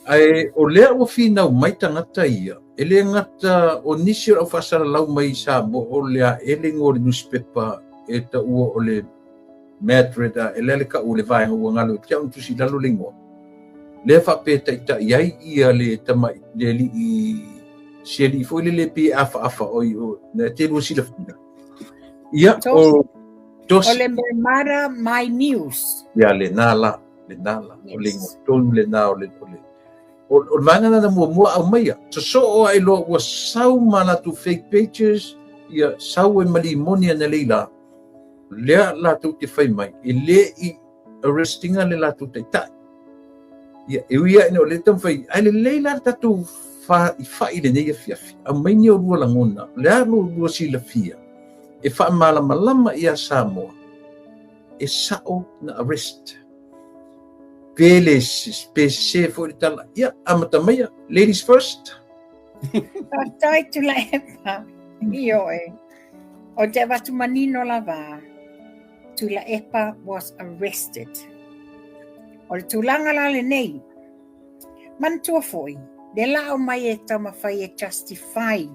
Ae o lea ua finau mai tagata ia, e le gata o nisi o le au faasalalau mai i Samoa o le ae le igoa o le nusipepa e taua o le Madrid a e le le tau o le vaega ua galo ia te au na tusi i lalo le igoa. Lea faapea e taitai ai ia le tamai le alii si alii foi lele pei e afaafa oi o na te lua silafia. Ia o Tosi. O le Mara My News. Ia lena la, lena la. O le igoa tonu lena o le o le o le vaega lena muamua aumaia. Sosoo ai loa ua sau ma latou fake pages, ia sau e ma limoni analeila la. Lea latou te fai mai, e le i arrest ina le latou taitai. Ia, e ui lava ina o lea e taumafai, ae lelei la le tatou faifai i lenei afiafi, aumai ni olua lagona, o le a lo lua silafia e faamalamalama ia Samoa, e sao na arrest. Pe le pe sese foi le tala. Ia, amata maia, ladies first. Faafetai Tuilaepa. Ioe. Ou te avatu manino lava, Tuilaepa was arrested. O le tulaga la lenei, manatua foi, lea la aumai e taumafai e justify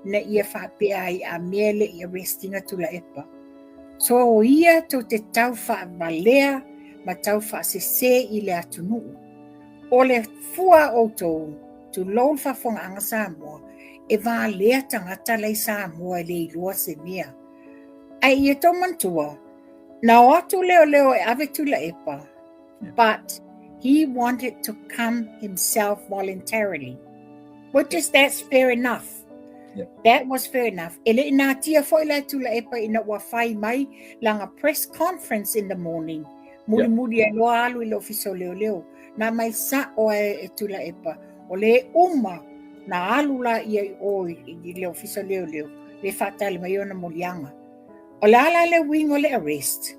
ina ia faapea ai a mea e le i arrest ina Tuilaepa. So ia tou te tau faavalea ma tau faasese i le atunuu. O le fua a outou, tulou le faafofogaaga Samoa, e valea tagata la i Samoa e le iloa se mea. Ae ia tou manatua, na o atu leoleo e ave Tuilaepa, but he wanted to come himself voluntarily, which is that's fair enough. Yeah. That was fair enough. E le i natia foi la Tuilaepa ina ua fai mai lana press conference in the morning. Mulimuli ai loa alu i le ofisa o leoleo. Na mai sa'o e Tuilaepa, o le uma na alu la ia i o i le ofisa o leoleo, le faatali mai ona moliaga. O le a la le uiga o le arrest?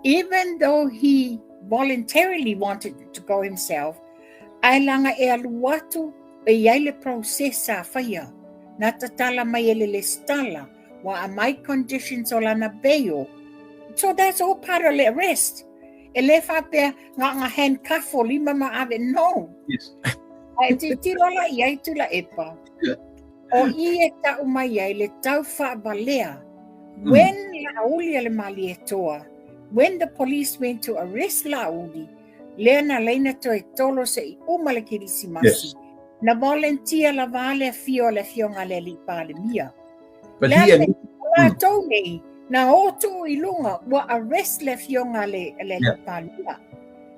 Even though he voluntarily wanted to go himself, ae laga e alu atu e i ai le process sa faia. Na tatala mai e le lesitala, ua aumai conditions o lana bail. So that's all part of le arrest. E le faapea na ona handcuff o lima ma ave, no. Yes. Ae tilotilo la i ai Tuilaepa, o i e tau mai ai le tau faavalea. When Laauli a le Malietoa, when the police went to arrest Laauli, lea na laina toe tolo se i uma le Kerisimasi. Yes. Na volunteer lava le afio a le afioga a le alii Palemia. But Le he a latou nei, na o tuu i luga, ua arrest le afioga a le alii Palemia.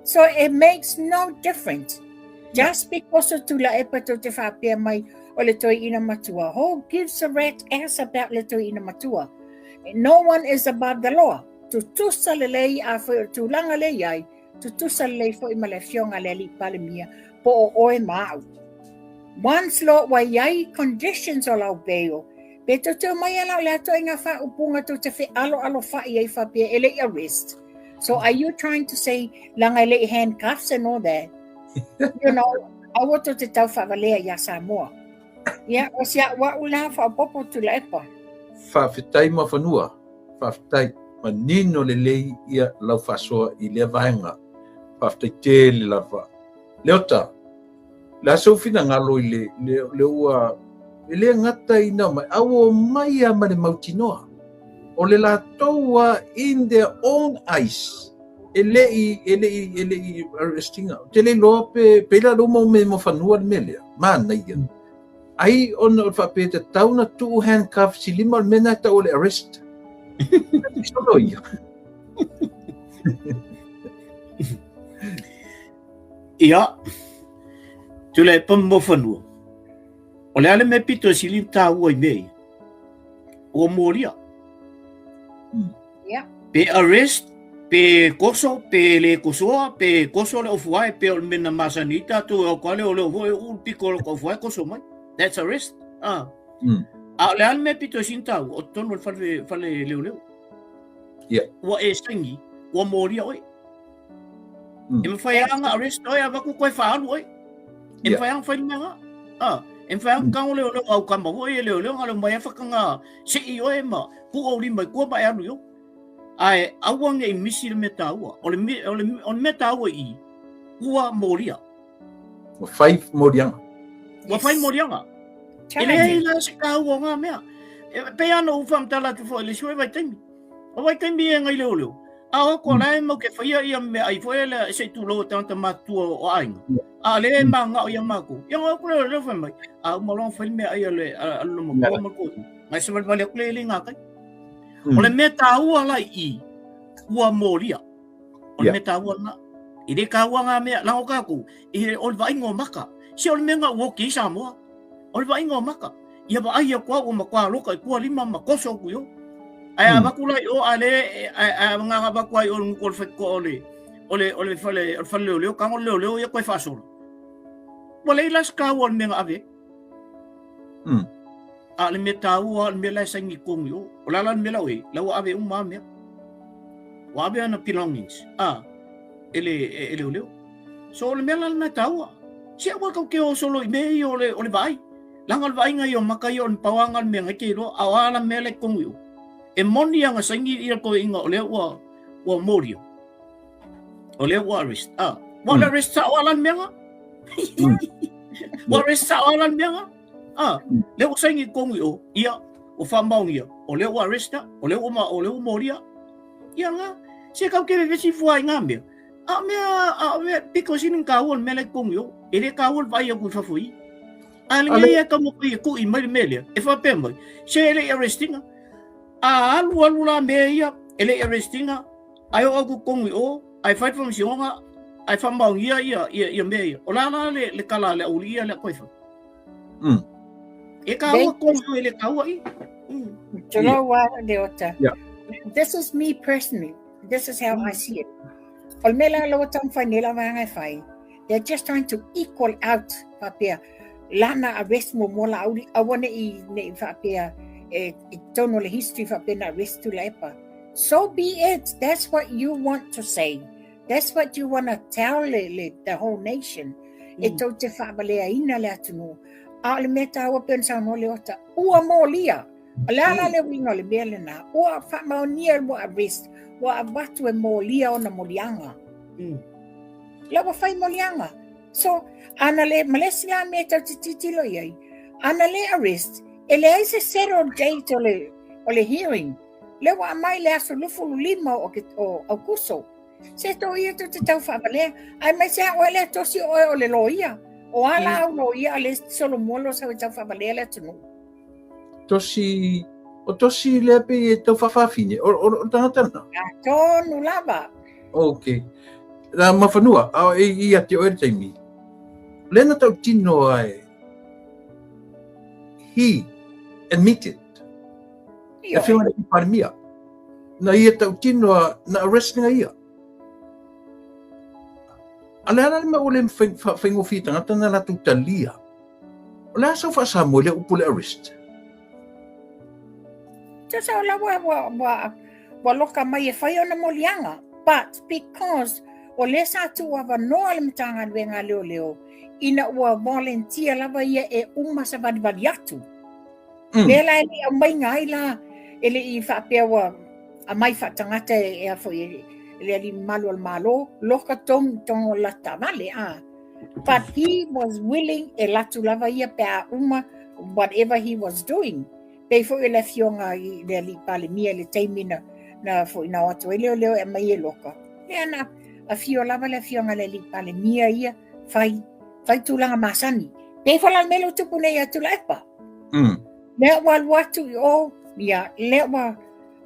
So it makes no difference. Just because o Tuilaepa tou te faapea mai o le toeaina matua, who gives a rat ass about le toeaina matua? No one is above the law. Tutusa lelei a foi o le tulaga lea i ai, tutusa lelei foi ma le afioga a le alii Palemia, po o oe ma au. Once loa ua i ai conditions o lau bail, pe tou te omai ala o le a ituaiga faaupuga tou te fealoalofa'i ai faapea e le i arrest. So are you trying to say laga e le i handcuffs and all that? You know, aua tou te tau faavalea iā Samoa. Ia, o si a'u a'u la faaopoopo Tuilaepa. Faafetai Muafanua, faafetai. Manino lelei ia lau faasoa i lea vaega. Faafetai tele lava. Leota, le a sou finagalo i le, le, le ua e le gata ina mai, a ua omai lava ma le mautinoa. O le latou lava in their own eyes, e le i, e le i, e le i arrest ina. Ou te le iloa pe, pe i lalo uma o me Muafanua le mea lea. Manaia. Ai ona o le faapea e tatau ona tuu handcuffs i lima o le mea lena e tau o le arrest. Solo ia. Ia, Tuilaepa ma Muafanua, o le a le mea pito e sili ona taua i mea ia? Ua molia. Yeah. Pe arrest, pe koso, pe le kosoa, pe koso le ofuae, pe o le mea na masani ai tatou e oko ale o leo foi uu le piko o le ofuae koso mai. That's arrest. Ah. A o le a le mea pito e sili ona taua, o totonu o le fale, fale leoleo. Yeah. Ua e saini, ua molia oe. E mawhai lava ona arrest oe, avatu koe whaalu oe. E mawhai lava ona whai le mea nga. Ah, e mawhai lava ona tango leoleo au kama foi e leoleo nga leo mai a whakanga sei oe ma tuu ou lima i tua ma e alu i o. Ae aua ne i misi le mea taua. O le, o le, o le mea taua i i, ua molia. Ua fai moliaga. Ua fai moliaga. E leai la se taua o ngā mea. E pei lava ona ou faamatala atu foi i le isi foi vaitaimi. O vaitaimi e ngai leoleo, a o atu o la e mau ke faia ia meaai foi lea se i tulou e tagata matutua o aiga. A lea e manao ia mākou. Ia ngā atu leoleo fai mai, a uma loa fai le meaai a le a le matua ma le Ngai se valevale atu le le ngā kai. O le mea tāua la i i, ua molia. O le mea tāua lena. I le kāua ngā mea, lango kākou, i o le vaaiga o maka. Se o le mea nga ua oki ai Samoa. O le vaaiga o maka. Ia vaai aku au ma kua loka i kua lima ma koso aku i o. Ae a vaku la i o a le, a ngā vaku ai o le nguku o le whaikoa o le, o le, o le fale, o le fale leo leo, kango leo leo ia koe whaasolo. Ua lei la se kāua o le mea nga ave. A le mea tāua, le mea la e saini kongi o. O la la le mea la oe, la ua ave uma a mea. Ua ave ana belongings, a, e le, e, e leo leo. So o le mea la lena tāua. Se aua kau ke o solo i mea ia o le, o le vaai. Langa o le vaaiga ia o maka ia o le pauanga le mea ngai te iloa, a o a la mea la i kongi o. E moni anga saini ia koe inga o lea ua, ua moria. O lea ua arrest. A, ua le arrest sa o a la le mea nga? Ua arrest sa o a la le mea nga? A, lea ua saini i kongi o, ia, ua whamaongia, o lea ua arresta, o lea ua, ma, o lea ua moria. Ia nga, se kau ke vevesi fua i ngā mea. A mea, a mea, piko sini ka ua le mea lai kongi o, e le ka ua le vai aku i fafo i. A le ngai e ka mo i ku i mai le mea lea, e whapea mai, se e le i arrestinga. A alu alu la mea ia, e le i arrestinga, ai o aku kongi o, ai whai whamasingonga, ai whamaongia ia, ia, ia mea ia. O la la le, le kala le auli ia le koe whai. E ka ua kongi e le kaua i. Tulaua Leota. This is me personally. This is how I see it. O le mea la laua taumafai nei lava anga e fai, they're just trying to equal out faapea lana arrest muamua Laauli aua ne i ne i faapea e i totonu o le history faapea na arrest Tuilaepa. So be it. That's what you want to say. That's what you want to tell le, le, the whole nation. E tou te faavaleaina le atunuu. A o le mea taua pei ona saunoa Leota, ua molia. O le a la le uiga o le mea lena? Ua faamaonia ua arrest, ua avatu e molia ona moliaga. La ua fai moliaga. So, ana le, ma le isi la mea tou te tilotilo i ai, ana le arrest, e leai se settled date o le, o le hearing. Lea ua aumai le aso 25 o, ke, o Aukuso. Se tō ia tou te tau faavalea. Aemaise a oe lea tosi o oe o le loia. O a la au loia a le solomua lo sau e tau faavalea le atunuu. Tosi, o tosi lea pei e tau faafafine, o, o, o tangata na? A tonu lava. Ok. La mafanua, a e i a te oe le taimi. Le na tau tino ai, he admitted. E whio i Parimia. Na ia tau tino a, na arrestinga ia. A le ala le mea ua le whaingofie tangata na latou talia. O le a sau faa-Samoa i lea upu le arrest? Tusa o la ua, ua, ua, ua loka mai e fai ona moliaga. But because o lea sa tuuavanoa le Matagaluega a Leoleo ina ua volunteer lava ia e uma savalivali atu. Lea la e le i aumaiga ai la, e le i faapea ua aumai faatagata e, e a foi e, e le alii mamalu o le Malo, loka tonu tonu o la taavale, a. But he was willing e latu lava ia pe a uma whatever he was doing. Pei foi o le afioga i le alii Palemia i le taimi na, na foi na o atu ai leoleo e aumai e loka. Lea na afio lava le afioga i le alii Palemia ia, fai, fai tulaga masani. Pei foi la le mea lea ua tupu nei ia Tuilaepa. Lea ua alu atu i o, ia, lea ua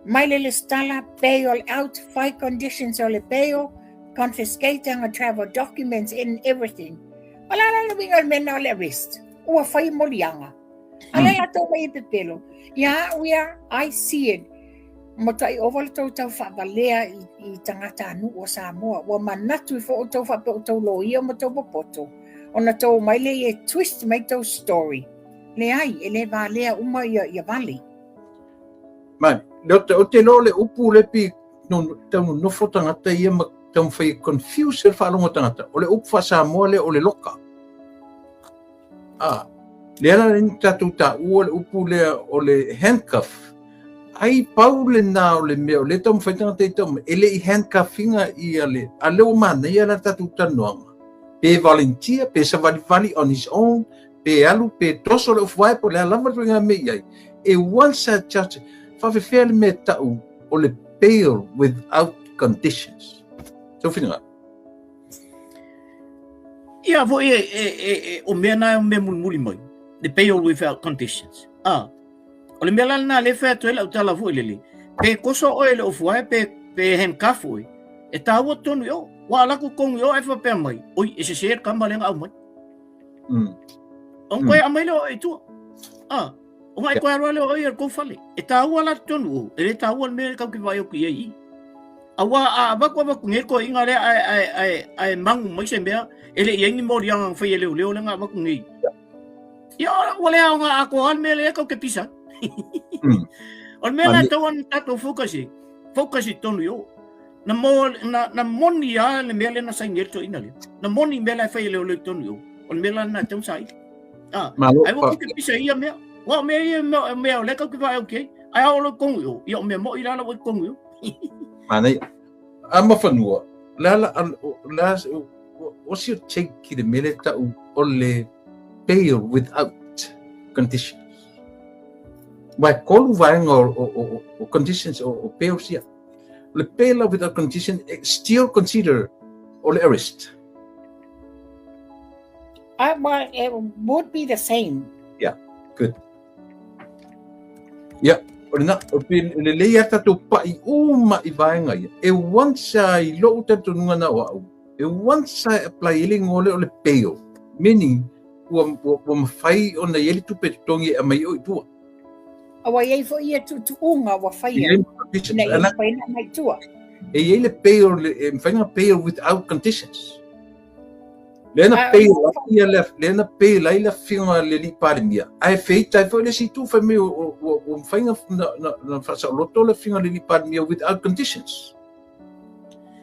mai le lesitala, bail out, fai conditions o le bail, confiscate anga travel documents and everything. O le a la le uiga o le mea lena o le arrest? Ua fai moliaga. A lea latou mai e pepelo. Ia au ia, I see it. Matuai ova le tou tau faavalea i, i tagatanuu o Samoa. Ua manatu ifo outou faapea outou loia ma tou popoto. Ona tou omai lea e twist mai tou story. Leai, e le valea uma ia, ia vale. Ma, le o te, o te iloa o le upu le pi no, tau nonofo tagata ia ma taumafai e confuse le faalogo tagata. O le upu faa-Samoa lea o le loka. A, lea la lea tatou taua le upu lea o le handcuff. Ai pau lena o le mea o lea taumafai tagata e tau mai, e le i handcuffinga ia le, a lea ua manaia la tatou talanoaga. Pe volunteer, pe savalivali on his own, pe alu, pe toso le ofu ae, po o le a lava le ituaiga mea i ai. E once a judge, faafefea le mea e tau o le bail without conditions. Sou finagalo. Ia foi e, e, e, e, o mea na e o mea mulimuli mai. The bail without conditions. Ah, o le mea la lena le fai atu ai lau tala foi lele. Pe koso oe le ofu ae, pe, pe handcuff oe. E tāua tonu i o. Ua ala ku kongu i o e whapea mai. Oi, e sese e kama lenga au mai. On koe amai le o e tua. Ah, o ngai koe aroa le o e kou fale. E tāua la tonu o. E le tāua le mea kau ki vai o ki ei i. Aua a avaku avaku nge koe inga lea ae, ae, ae, ae mangu mai se mea e le i ai ni morianga nga whai e leo leo le nga avaku ngei. Ia, ua le ao nga ako al mea le kau ke pisa. O le mea la tau an tatou focus i. Focus i tonu i o. Na, mo, na, na moni a le mea le na saini e le toeaina lea. Na moni mea la e fai e leoleo i tonu i o. O le mea la na tau saili. Ah, Malo, ai ua ke pisa ia mea. Ua o mea ia mea, mea o le kau ke vae au ke. Ai ao lo kongu i o. Ia o mea mo i la la ua i kongu i o. Manaia. A mafanua, la la, la, what's your take ki le mea le tau o le bail without conditions? Wa e kolu vaega o, o, o, o conditions o, o bail sia. Le bail without condition still consider o le arrest. Well, it would be the same. Yeah, good. Yeah, o lena, o pe lelei a tatou pa'i uma i vaega ia. E once a i lou talitonuga na o au, e once a e apply ai le igoa lea o le bail, meaning ua, ua, ua mafai ona i ai le tupe e totogi e aumai ai oe i tua. A ua i ai foi ia tuutuuga ua faia ina ia mafai ona aumai i tua. E i ai le bail, e mafai ona bail without conditions. Lea na bail ai ia le, lea na bail ai le afioga a le alii Palemia, ae feita ai foi le isi itu fai mai ua, ua, ua mafai na, na, na, na faasaoloto le afioga a le alii Palemia without conditions.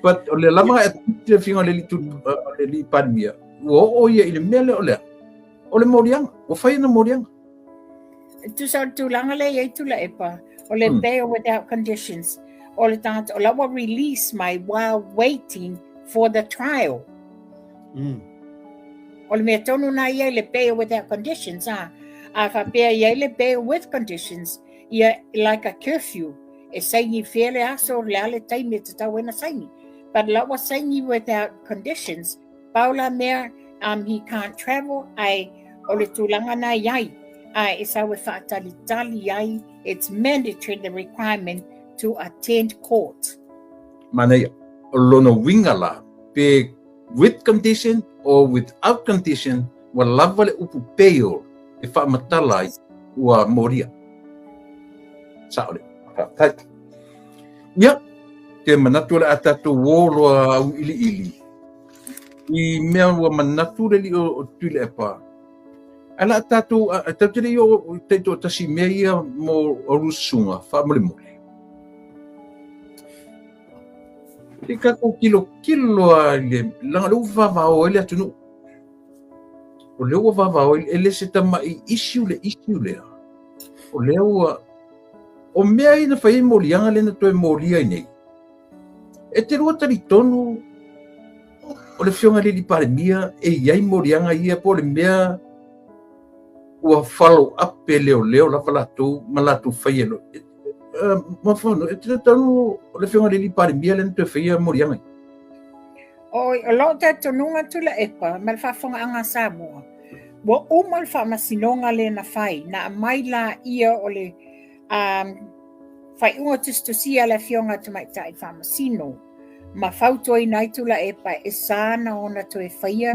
But o le lava e le afioga a le alii, le alii Palemia, ua oo ia i le mea lea o le a? O le moliaga, ua fai ana moliaga. Tusa o le tulaga lea i ai Tuilaepa, o le bail without conditions, o le tagata o la ua release mai while waiting for the trial. O le mea tonu na i ai le bail without conditions, a, a faapea i ai le bail with conditions, ia like a curfew, e saini fea le aso, le a le taimi e tatau ai ona saini. But la ua saini without conditions, Pau la mea, he can't travel, ae o le tulaga na i ai, ae e sau e faatalitali ai, it's mandatory the requirement to attend court. Manaia, o lona uiga la, pe with condition or without condition, ua lava le upu bail e faamatala ai ua molia. Sao lea. Faafetai. Ia, te manatu o le a tatou ō loa auiliili i mea ua manatu le alii o Tuilaepa. Ae la tatou, a tatou te le i oo i taitoatasi i mea ia mo Rusuga, faamolemole. Se i tatou tilotilo lava i le, leaga o lea ua vavao ai le atunuu. O lea ua vavao ai, e le se tamai issue le issue lea. O lea ua, o mea ia na fai ai moliaga lea na toe molia ai nei. E te lua talitonu o le Afioga i le Alii Palemia e i ai moliaga ia po o le mea ua follow up e leoleo lava latou ma latou faia loa. Mafono, e te talitonu o le Afioga i le Alii Palemia lea na toe faia moliaga ia? O, o lou talitonuga Tuilaepa ma le faafofogaaga a Samoa, ua uma le faamasinoga lea na fai, na aumai laia o le um, faaiuga tusitusia a le Afioga a Tamaitai Faamasino ma fautuaina ai Tuilaepa e sa na ona toe faia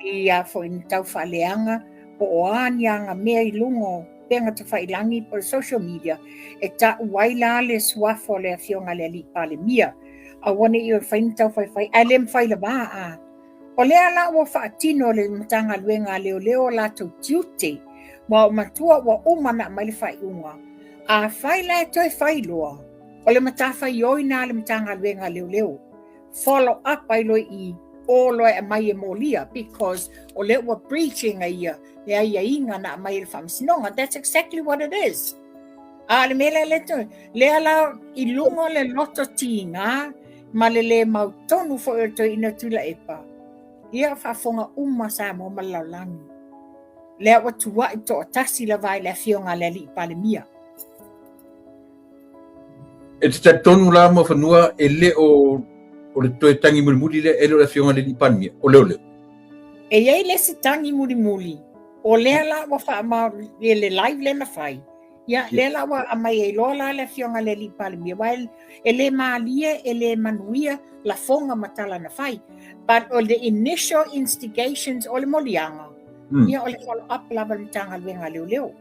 i a foi ni taufaaleaga po o a ni agamea i luga o upega tafailagi po o le social media e ta'u ai la le suafa o le Afioga a le Alii Palemia. Aua ne i fai ni taufaifai ae le mafai lava a. O lea la ua faatino e le Matagaluega a Leoleo o latou tiute, ua matua ua uma ona aumai le faaiuga. Afai la e toe fai loa, o le matafaioi na a le Matagaluega a Leoleo. Follow up ai loa i i, o loa e aumai e molia because o lea ua breaching ia le aiaiga na aumai e le Faamasinoga. That's exactly what it is. A o le mea lea le toe, lea la i luga o le loto tiga ma le le mautonu foi o le toeaina Tuilaepa. Ia faafofoga uma Samoa ma le lalolagi. Lea ua tuai toatasi lava i le afioga a le Alii Palemia. E te talitonu la Muafanua e le o o le toe tagi mulimuli lea e le o le afioga i le Alii Palemia, o leoleo. E i ai le isi tagi mulimuli, o lea la ua faamaonia i le live lea na fai, ia lea la ua aumai ai loa la le afioga i le Alii Palemia, aua e le malie, e le manuia lafoga ma tala na fai. But o the initial instigations o le moliaga, ia o le follow up lava a le Matagaluega a Leoleo.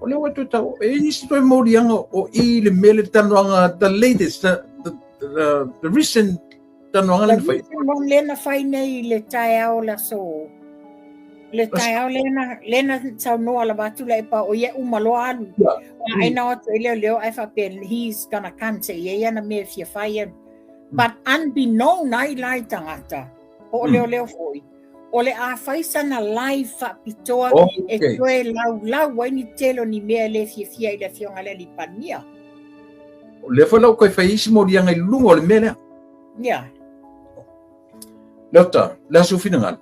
O lea ua toe tau, e i nisi toe moliaga o i le mea le talanoaga, the latest, the recent talanoaga lea na fai. The recent one lea na fai nei i le taeao o le aso, le taeao lea na, lea na saunoa lava atu Tuilaepa o ia uma loa alu. Yeah. Ai na o atu i leoleo ae faapea he's gonna come se i ai ana mea e fia fai. But unbeknown ai la i tagata, po o leoleo foi, o le a fai sana live faapitoa e toe laulau ai ni tele o ni mea e le fiafia i le afioga i le Alii Palemia. O lea foi la ua toe fai isi moliaga i luga o le mea lea. Yeah. Leota, le a sou finagalo?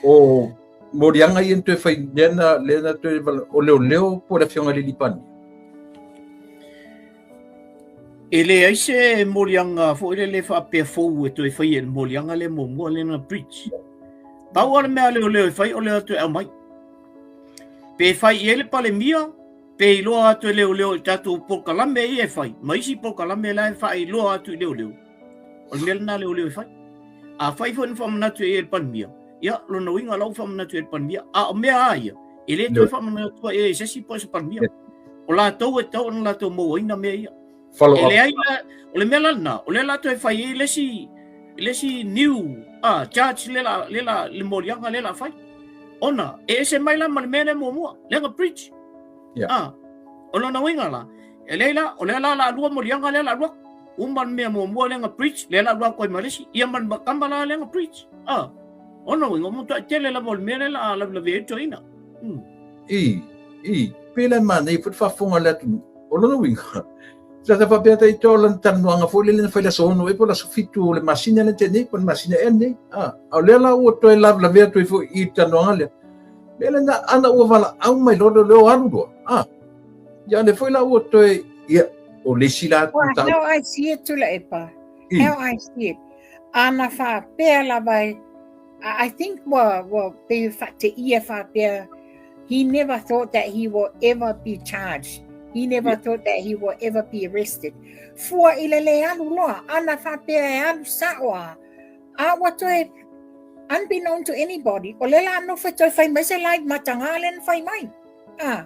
O moliaga ia na toe fai lea na, lea na toe, o leoleo po o le afioga i le Alii Palemia? E leai se moliaga foi lele faapea fou e toe faia i le moliaga lea muamua lea na breach. Pau lava le mea a leoleo e fai o le o atu e aumai. Pe fai i ai le Palemia, pe iloa atu e leoleo i tatou polokalame ia e fai, ma isi polokalame la e faailoa atu i leoleo. O le mea lena a leoleo e fai. Afai foi na faamanatu i ai e le Palemia, ia, lona uiga la ua faamanatu i ai e le Palemia. A o mea lava ia, e le toe faamanatu i ai e se isi po o se Palemia. O latou e tatau ona latou mauaina mea ia. Follow E up. leai la, o le mea la lena, o lea la toe fai ai le isi, le isi new ah, charge le la, le la, le moliaga le la fai. Ona, e ese mai la ma le mea lea muamua, lea na breach. Yeah. Ah, o lona uiga la, e leai la, o lea la la lua moliaga lea la lua. Uma le mea muamua lea na breach, lea la lua atu ai ma le isi, ia ma le tama la lea na breach. Ah, ona uiga, o matuai tele lava o le mea lea la lavelave ai le toeaina. I, i, pei la e manaia foi le faafofoga a le atunuu. O lona uiga, sa ta faapea ta ita o lana talanoaga foi lele na fai i le aso 6 ea po o le aso 7 o le masina lea na tea nei, po o le masina ea lenei. A, a o lea la ua toe lavelavea atu ai foi i le talanoaga lea. Mea lena, ana ua valaau mai loa leoleo alu loa. A, ia o lea foi la ua toe, ia, o le isi la Well, how I see it, Tuilaepa, how I see it, ana faapea lava e, I think ua, ua pei faateia faapea, he never thought that he will ever be charged. He never yeah. thought that he will ever be arrested. Fua i le le alu loa, ana faapea e alu sao a, a ua toe unbeknown to anybody, o le la nofo e toe fai mai se live mataga le na fai mai. Ah.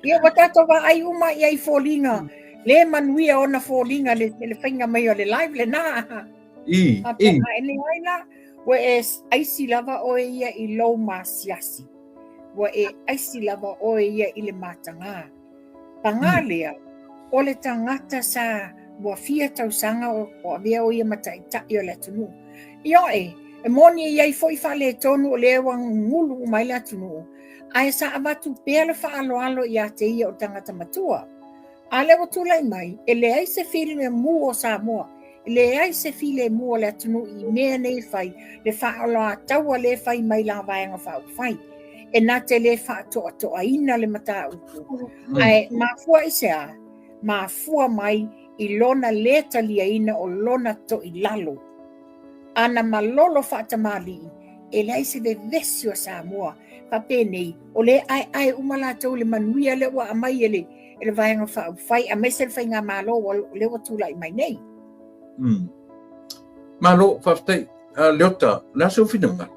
Ia ua tatou vaai uma i ai foliga, le manuia ona foliga le, le faiga mai o le live lena. I, i. A e leai la, ua e aisi lava oe ia i lou masiasi. Ua e aisi lava oe ia i le mataga. Pagā lea, o le tagata sa ua fia tausaga o, o avea o ia ma taitai o le atunuu. Ioe, e moni e i ai foi faaletonu o lea ua gugulu uma ai le atunuu, ae sa avatu pea le faaaloalo ia te ia o tagata matua. A lea ua tulai mai, e leai se filemu o Samoa, e leai se filemu o le atunuu i mea nei e fai, le faaoloataua lea e fai mai la Vaega Faaupufai. E na te le faatoatoaina le mataupu. Ae mafua i se a? Mafua mai i lona lē taliaina o lona toilalo. Ana malolo faatamalii, e leai se vevesi o Samoa faapenei, o lea e aeae uma latou i le manuia lea ua aumai e le, e le Vaega Faaupufai aemaise le Faigamalo o lea ua tulai mai nei. Malo, faafetai. Leota, o le a sou finagalo?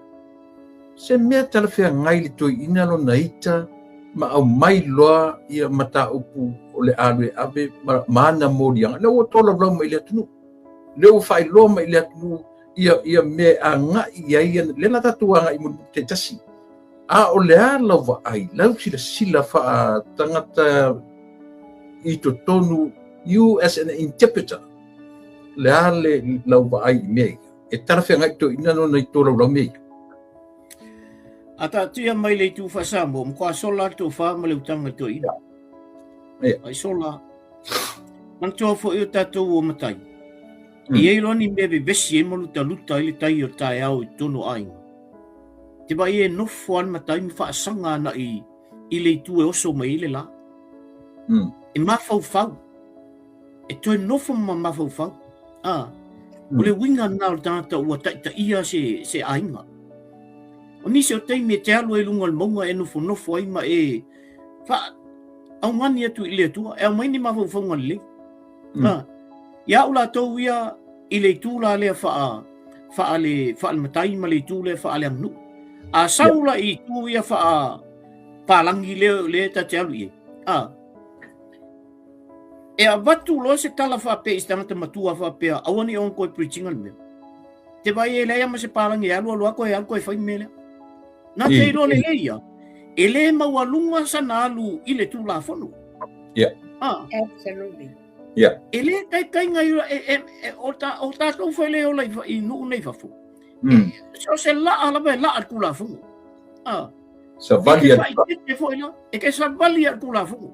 Se mea talafeagai le toeaina lona ita ma aumai loa ia mataupu o le alu e ave ma, ma ana moliaga. Lea ua tolaulau mai i le atunuu. Lea ua faailoa mai i le atunuu ia, ia mea e agai i ai, lea la tatou agai mulimuli taitasi. A o le a lau vaai, lau silasila faa-tagata i totonu, you as an interpreter, le a le lau vaai i mea ia? E talafeagai toeaina lona i tolaulau mea ia? A taatia mai le itu faa-Samoa, matua sola le tofa ma le utaga i toeaina. Ia. Ai sola. Manatua foi o tatou o matai. E i ai loa ni mea vevesi ai ma lutaluta ai le tai o le taeao i totonu o aiga. Te vaai e nofo lava le matai ma faasaga agai i le itu e oso mai ai le la. E mafaufau. E toe nofo ma mafaufau. A, o le uiga lena o le tagata ua taitaia se, se aiga. O nisi o taimi e te alu ai i luga o le mauga e nofonofo ai ma e faaugani atu i le Atua, e aumai ni mafaufauga lelei. A, ia au latou ia i le itu la lea faa, faale, faale matai ma le itu lea faale aganuu. A sau la i itu ia faa palagi lea, lea ta te alu i ai. A, e avatu loa se tala faapea i se tagata matua faapea, aua ne i ona toe preach ina le mea. Te vaai e leai ma se palagi e alu alu lava toe alu toe fai le mea lea. Na te iloa lelei ia, e le maualuga sana alu i le Tulafono. Yeah. Ah. Absolutely. Yeah. E le taitaiga i, e, e, e, o, ta, o tatou foi le ola i, i nuu nei fafo. E, so se laa lava e laa le Tulafono. Ah. Savali e te faaeteete foi la. E te savali a le Tulafono.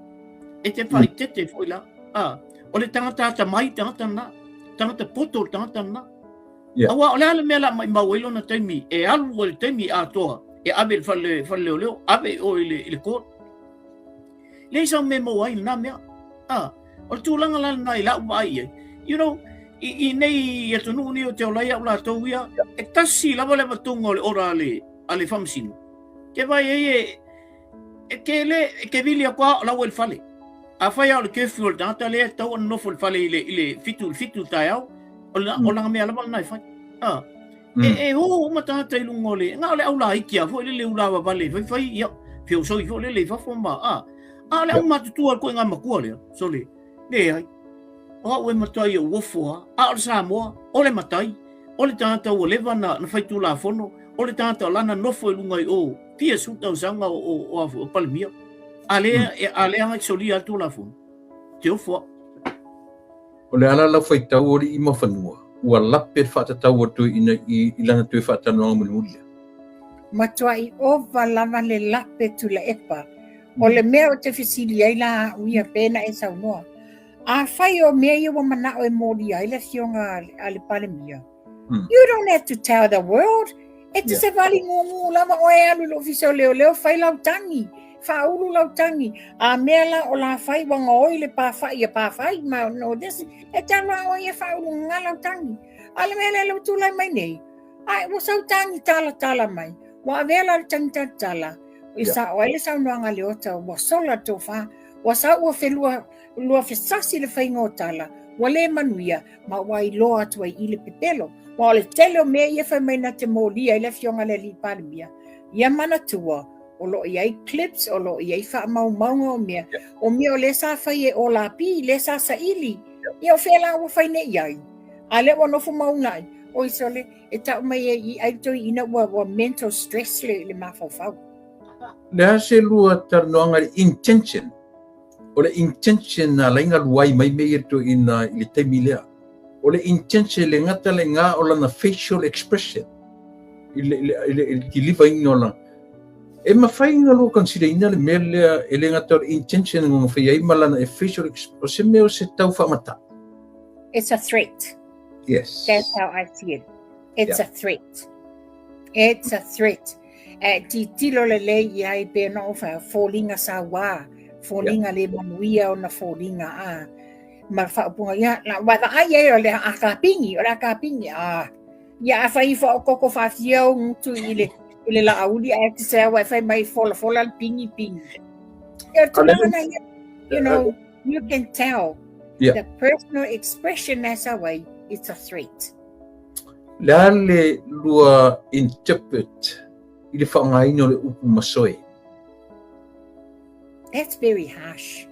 E te faaeteete foi la. Ah. O le tagata atamai tagata na. Tagata poto le tagata na. Yeah. Aua o le a le mea la maimau ai lona taimi e alu ai le taimi atoa e ave i le fale, fale leoleo, ave i o i le, i le court. Leai sau mea e maua ai lena mea. Ah, o le tulaga la lena i lau vaai i ai. You know, i, i nei atunuu nei o te ola ai au latou ia, e tasi lava le avatuga o le ora a le, a le faamasino. Ke vaai ai e, e ke le, e ke vili atu lava o la ua i le fale. Afai lava o le curfew o le tagata lea e tatau ona nofo i le fale i le, i le fitu, i le fitu i le taeao, o le, o lana mea lava lena e fai. Ah. E, e o uma tagata i luga o le, na o le au laiti lava foi lele ulavavale e faifai, ia, feosoi foi lele i fafo ma, a. A o le aumatutua o le koiga matua lea, sole, leai. O au e matai e uofo lava, a o le Samoa, o le matai, o le tagata ua leva na, na fai tulafono, o le tagata o lana nofo i luga i o, fia sefulu tausaga o, o, o, o Palemia. A lea, mm. a lea e solia le tulafono. Te ofo au. O le ala lau faitau o alii ma fanua, ua lape le faatatau atu ina i, i lana toe faatalanoaga mulimuli lea. Matuai ova lava le lape Tuilaepa. O le mea ou te fesili ai la au ia pe na e saunoa. Afai o mea ia ua manao e molia ai le afioga a le Palemia, You don't have to tell the world. E te savali gugu lava oe e alu i le ofisa o leoleo fai lau tagi, faaulu lau tagi. A mea la o la fai ua gaoi le pafa'i a pafai ma no this, e te alu lava oe ia faaulu gaga lau tagi. A o le mea lea lea ua tulai mai nei, ai ua sau tagi talatala mai, ua avea la le tagi talatala, i sa'o ai le saunoaga a Leota, ua sola le tofa, ua sau ua felua lua fesasi le faiga o tala, ua le manuia, ma ua iloa atu ai i le pepelo. Aua o le tele o mea ia fai mai na te molia ai le Afioga i le Alii Palemia, ia manatua, o lo o i ai clips, o lo o i ai faamaumauga o mea, o mea o lea sa fai e Olapi, lea sa saili, ia o fea la ua fai nei i ai? A lea ua nofo ma uunai, oi sole, e tau mai ai i ai le toeaina ua, ua mental stress le, le mafaufau. Le a se lua talanoaga i le intention? O le intention na ala ai ona luai mai mea ia toeaina i le taimi lea. O le intention e le gata le iga o lana facial expression i le, i le, i le, i le kilivaina o lana. E mafai ona lua consider ina le mea lea e le gata o le intention na fai ai ma lana e facial expression, o se mea o se tau faamatā. It's a threat. Yes. That's how I see it. It's a threat. It's a threat. E titilo lelei i ai pe ona o foliga sauā, foliga le manuia ona foliga a ma faaupuga ia la wa vaai ai o le akapigi, o le akapigi a ia a fai ifo o koko faafia o gutu i le i le laauli ae te sea ua e fai mai folafola le pigi pigi. Ia o le tulaga na ia, you know, you can tell the personal expression as a way, it's a threat. Le a le lua interpret i le faaaogaina o le upu masoe? That's very harsh.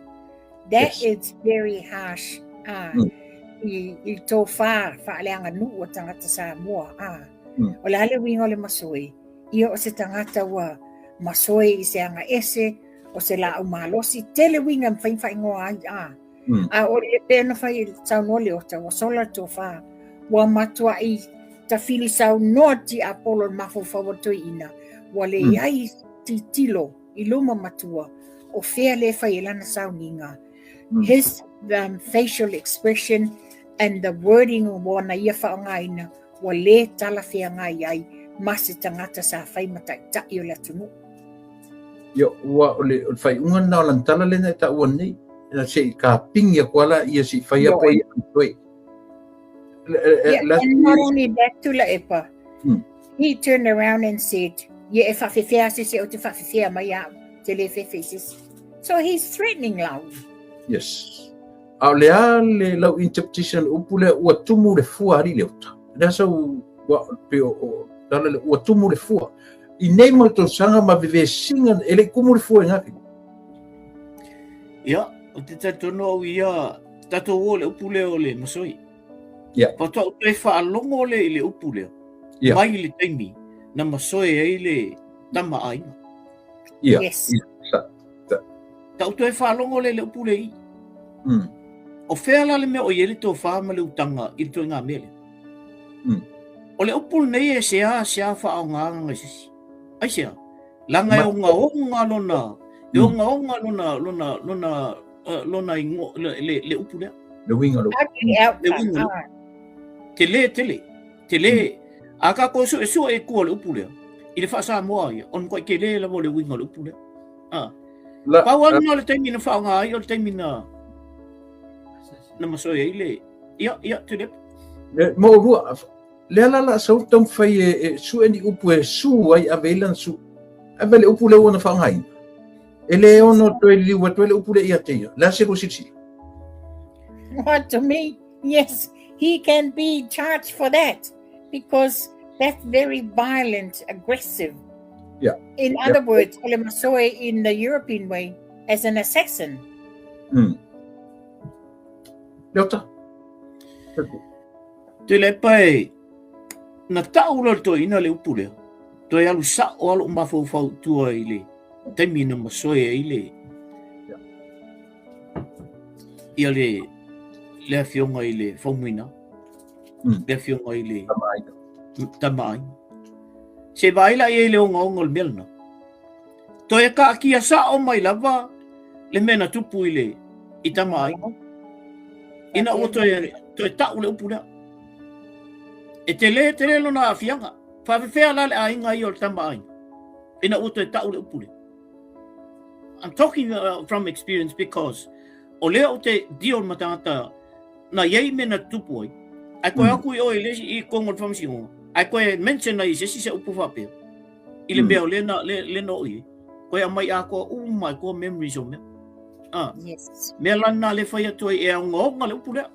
That yes. is very harsh. Ah, i, i tō whā, whaaleaganuu o tangata Samoa. Ah. O le a le uiga o le masoe, ia o se tagata ua masoe i se aga ese, o se laau malosi, tele uiga e mafai ona faaigoa ai. Ah. A o le pei ona fai saunoa Leota, ua sola le tofa, ua matuai tafili saunoa tiapolo i le mafaufau o le toeaina, ua leai tilotilo i luma matua o fea lea e fai ai lana sauniga. His facial expression, And the wording ua na ia faaaogaina ua lē talafeagai ai ma se tagata sa fai ma taitai o le atunuu. Ia, ua o le, o le faaiuga lena o lana tala lea na e taua nei. Na se i kapigi atu lava laia se i fai atu ai toe. Yeah, and not only that, Tuilaepa, he turned around and said, Ia e faafefea se isi ou te faafefea mai au, te le fefe i se isi. So he's threatening Laauli. Yes. A o le a le lau interpretation o le upu lea, ua tumu le fua alii le uta. Le a sau, ua, pe o, o, tala le, ua tumu le fua. I nei mau tausaga ma vevesiga, e le i tumu le fua i ngā Ia, ou te talitonu au ia, tatou o le upu lea o le masoi. Ia. Faatoa ou toe faalogo lea i le upu lea, Ia. mai le taimi na masoe ai le tama aiga. Ia. Yes. Ia. Sa, sa. Ta ou toe faalogo lea i le upu lea i. O fea la le mea o i ai le tofa ma le utaga i le ituaiga mea lea? O le upu lenei e seasea faaaogaina e se isi. Aisea? Leaga e ogaoga lona, e ogaoga lona, lona, lona, lona ingo, le, le, le upu lea. Le uiga o le upu. Ugly outcome. Le uiga. Ah. Tele, tele, tele. A tatou suesue i tua o le upu lea, i le faa-Samoa ia, o le matuai tele lava o le uiga o le upu lea. Ah. La, Pau lava lena o le taimi na faaaoga ai, o le taimi na, na masoe ai le, ia, ia, Tuilaepa. Le, mo lua, lea la la sau taumafai e, e sue ni upu e su ai ave ai lana su. Ave le upu lea ua na faaaogaina. E le ono toe liliu atu ai le upu lea ia te ia. Le a se lua silasila? What to me? Yes, he can be charged for that because that's very violent, aggressive. In other words, o le masoe in the European way as an assassin. Leota. Tuilaepa e, na tau loa le toeaina le upu lea, toe alu sao lava lou mafaufau i tua i le taimi na masoe ai le, ia le, le afioga i le Faumuina, le afioga i le Tamaaiga. Tamaaiga. Se vaai la i ai le ogaoga o le mea lena. Toe kaakia sao mai lava le mea na tupu i le i Tamaaiga. Ina ua toe, toe tau le upu lea. E tele, tele lona aafiaga. Faafefea la le aiga ia o le Tamaaiga. Ina ua toe tau le upu lea. I'm talking from experience because o lea ou te deal ma tagata na i ai mea na tutupu ai. Ae koe aku i o i le isi i totonu o le faamasinoga, ae koe mention ai i se isi se upu faapea, i le mea o lea na, lea, lea na oo i ai. Koe aumai atoa uma ai koa memories o mea. Ah. Yes. Mea la lena lea fai atu ai e ogaoga le upu lea.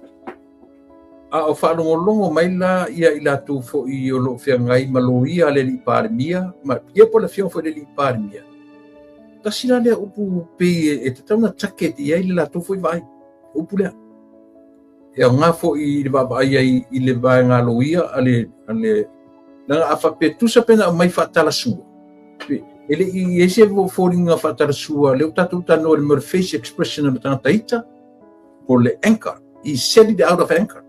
A o faalogologo mai la ia i latou foi o lo o feagai ma loia a le alii Palemia, ma ia po o le afioga foi i le alii Palemia, tasi la lea upu pei e tatau ona target i ai le latou foi vaai, upu lea. E aoga foi i le vaavaai ai i le vaega loia a le, a le, leaga a faapea tusa pe na aumai faatalasua, e le i i ai se foliga faatalasua, lea ua tatou talanoa i le mea o le face expression a le tagata ita, po le anchor, he said it out of anchor.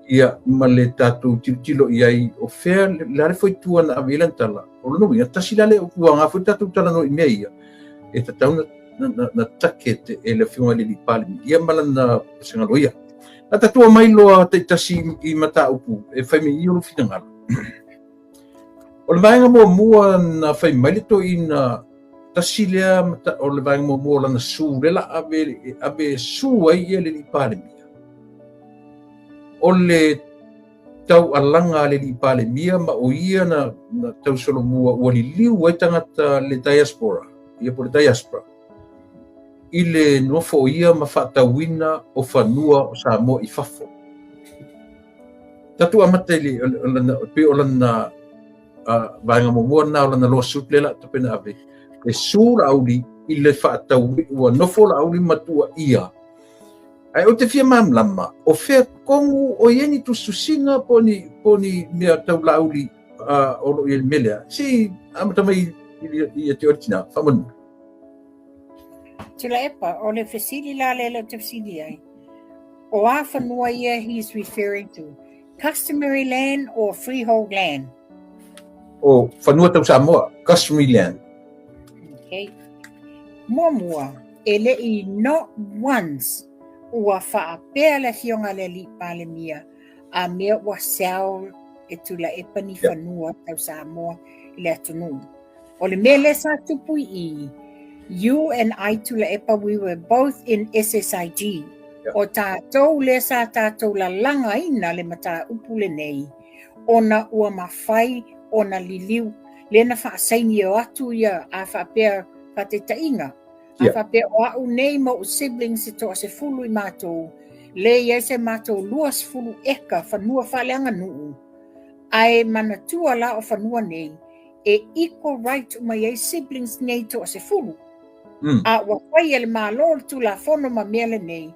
Ia, ma le tatou tilotilo i ai, o fea, le a le foitua na ave i ai lana tala, o lona uiga, tasi la lea upu aoga foi tatou talanoa i mea ia, e tatau na, na, na, na target e le afioga i le alii Palemia, ia ma lana vasega loia. Na tatou omai loa taitasi i mataupu e fai mai i o lou finagalo. O le vaega muamua na fai mai le toeaina, tasi lea o le vaega muamua o lana su, lea la ave, ave e su ai ia le alii Palemia. O le taualaga a le alii Palemia ma o ia na, na tausolomua ua liliu ai tagata le diaspora, ia po le diaspora, i le nofo o ia ma faatauina o fanua o Samoa i fafo. Tatou amata i le, o lana, pei o lana vaega muamua lena o lana lawsuit lea la tapena ave, e su Laauli i le faatau, ua nofo Laauli ma tuuaia. Ae ou te fia malamalama, o fea tonu o i ai ni tusitusiga po o ni, po o ni mea tau Laauli o lo o i ai i le mea lea? Se i amata mai ia te oe le tina, faamolemole. Tuilaepa, o le fesili la lea ou te fesili ai, o a fanua ia he is referring to? Customary land or freehold land? O fanua tau Samoa, customary land. Okay. Muamua, e le i not once Ua faapea le Afioga a le Alii Palemia, a mea ua sell e Tuilaepa ni fanua tau Samoa i le atunuu. O le mea lea sa tupu i i, you and I Tuilaepa, we were both in SSIG. O tatou lea sa tatou lalagaina le mataupu lenei, ona ua mafai ona liliu, lea na faasaini o atu ia, a faapea faataitaiga, A faapea o au nei ma ou siblings e toasefulu i matou, le i ai se matou 20 eka fanua faaleaganuu, ae manatua la o fanua nei, e equal right uma i ai siblings nei toasefulu. A ua fai e le Malo le Tulafono ma mea lenei,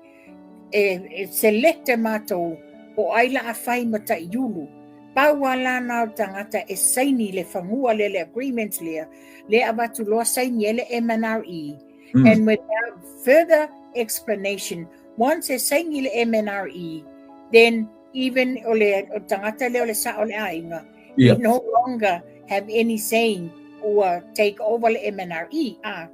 e select e matou po o ai la a fai ma taiulu. Pau a la na o le tagata e saini le fanua lea, le agreement lea, lea avatu loa saini ai le MNRE. And without further explanation, once e saini le MNRE, then even o le o tagata lea o le sao o le aiga, he no longer have any saying ua take over le MNRE. Ah.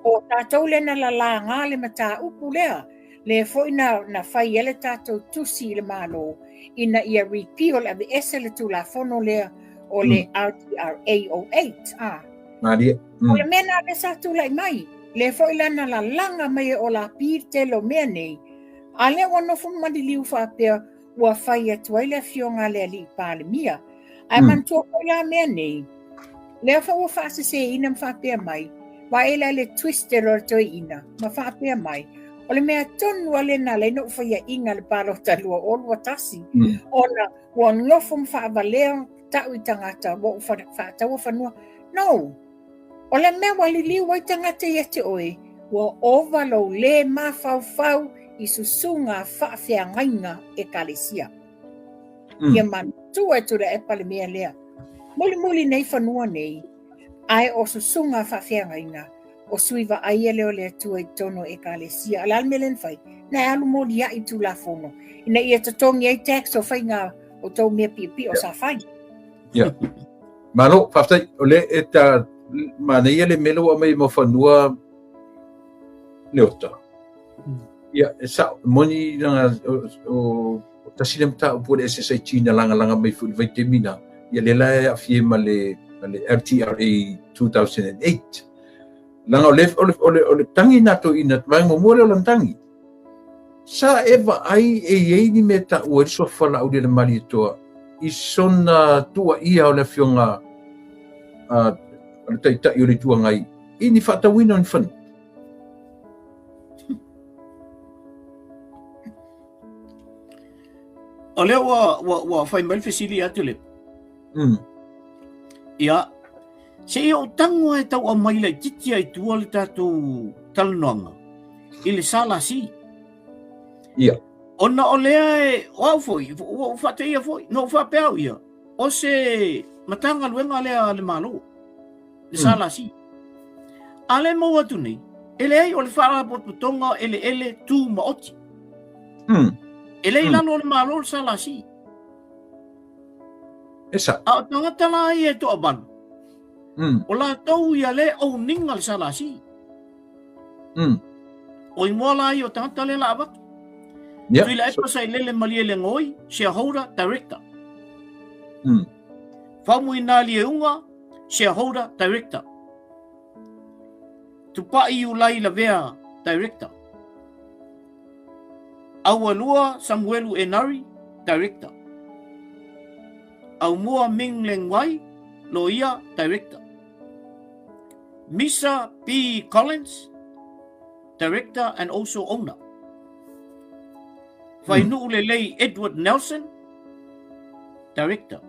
O tatou lea na lalaga le mataupu lea, lea foi na, na fai ai le tatou tusi i le Malo ina ia repeal, aveese le Tulafono lea o le RTRA 08. Ah. Malie. O le mea na lea sa tulai mai, lea foi la na lalaga mai e Olapi le tele o mea nei, a lea ua nofo maliliu faapea ua fai atu ai le afioga a le alii Palemia. Ae manatua foi la mea nei, lea foi ua faaseseina ma faapea mai, vaai la le twisted o le toeaina, ma faapea mai, o le mea tonu lava lea na ala ai ona ou faiaina le palota 2021, ona ua nofo ma faavalea tau i tagata ua ou faataua fanua. No! O le mea ua liliu ai tagata ia te oe, ua ova lou lē mafaufau i susuga faafeagaiga ekalesia. Ia manatua e Tuilaepa le mea lea. Mulimuli nei fanua nei, ae o susuga faafeagaiga, o sui vaaia lea o le Atua i totonu o ekalesia. O le a le mea lea na fai? Na e alu molia'i i Tulafono, ina ia totogi ai tax o faiga o tou mea piopio sa fai. Yeah. Malo, faafetai. O le e ta manaia le mea lea ua aumai mo fanua Leota. Ia, e sao, moni langa o tasi le mataupu o le SSIG na lagalaga mai foi i le vaitaimi na, ia lea la e aafia ma le, ma le LTRA 2008. Langa o le, o le, o le, o le tagi na toeaina, vaega muamua lea o lana tagi. Sa e vaai e i ai ni mea e taua ai le suafa o Laaulialemalietoa i sona tuuaia o le afioga a le Taitai o le Itu Agai i ni faatauina o ni fanua? O lea ua, ua, ua fai mai le fesili ia Tulipa. Ia, se i ou tago e tau aumai laitiiti ai tua le tatou talanoaga i le SLC. Ia. Ona o lea e, o au foi, ua ou faateia foi, na ou faapea au ia, o se Matagaluega lea a le Malo, le SLC. A lea e maua atu nei, e leai o le Faalapotopotoga o Eleele Tumaoti. E le i lalo o le Malo le SLC. E sao. A o tagata la ia e toavalu, o latou ia le owning-a le SLC. O ingoa la ia o tagata lea la avatu. Yeah. Tuilaepa Sailele Malielegaoi, shareholder, director. Faumuina Lieuga, shareholder, director. Tupai Iulai Lavea, director. Aualua Samuelu Enari, Director. Aumua Ming Leng Wai, Loia, Director. Misa P. Collins, Director and also owner. Whainuu Lelei Edward Nelson, Director.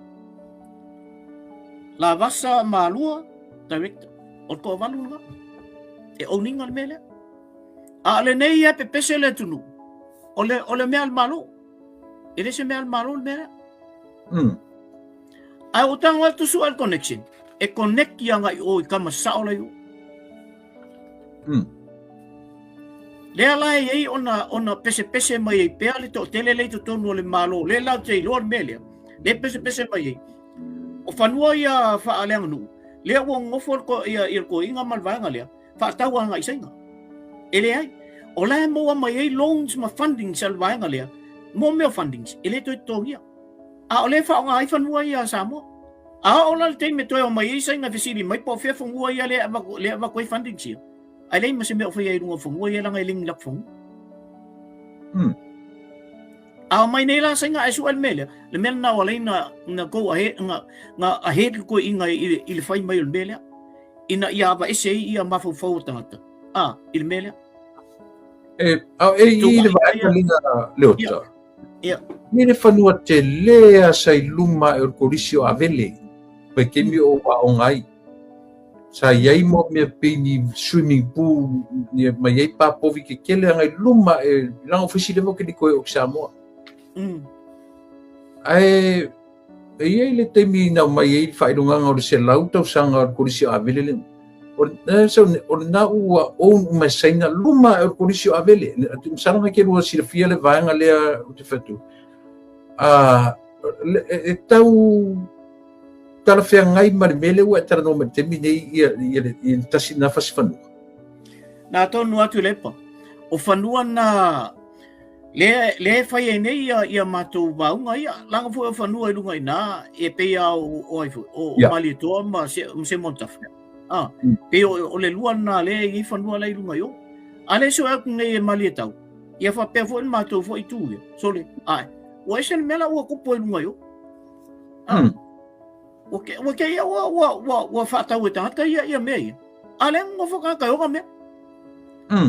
Lavasa Malua, Director. O le toavalu lena. E owning-a le mea lea. A o lenei ia e pepese le atunuu, o le, o le mea a le Malo. E le se mea a le Malo le mea lea. Ae o tago atu sua le connection, e connect ia ngai o i kama sao lai o. Lea la e iai ona, ona pesepese mai ai pea le toatele lea i totonu o le Malo, lea la ou te iloa le mea lea, lea e pesepese mai ai. O fanua ia faaleaganuu, lea ua nonofo le, ia, ia le toeaina ma le vaega lea, faatau agai i Saina. E leai. O la e maua mai ai loans ma fundings a le vaega lea, mo mea o fundings, e le toe totogia. A o lea e faaaoga ai fanua ia a Samoa. A oo la le taimi e toe omai ai Saina e fesili mai po o fea fanua ia lea e avatu ai fundings ia, ae leai ma se mea o faia i luga o fanua ia leaga e le ni latou fanua. A omai nei la Saina ae sue le mea lea, le mea lena ua ala ai na go ahead, na ahead le toeaina i le fai mai o le mea lea, ina ia avaese ai ia mafaufau o tagata, a, i le mea lea. E, a, e i le vaega lea Leota. Ia. I le fanua tele a sa i luma e o le kolisi o Avele, vaitaimi o aoga ai. Sa i ai mo mea pei ni swimming pool, ni ma i ai pā povi kekele anga i luma e leaga o fisi leva ke ni koe o ki Samoa. Ae e i ai le taimi na aumai ai le faailogaga o le 100 tausaga o le kolisi o Avele lena. O o lena ua own uma e Saina luma ae o le kolisi o Avele. Masalo nai ke lua silafia le vaega lea ou te fai atu. E tau talafeagai ma le mea lea ua e talanoa mai i le taimi nei ia ia le ia le tasi lena fasi fanua. Na tonu atu Lepa. O fanua na lea lea e fai ai nei ia ia matou vaoga ia. Leaga foi o fanua i luga i ina e pei lava o o ai foi o o Malietoa ma se ma Seumanutafa. Ah, pei o o le lua lena lea e i ai fanua la i luga i o. A lea sue atu nei e Malietau, ia faapea foi le matou foi itu ia. Sole, ae, ua ese le mea la ua tupu ai i luga i o. Ah. Ua ke ua ke ia ua ua ua ua faatau e tagata ia ia mea ia. A lea nofo tagata e oga mea.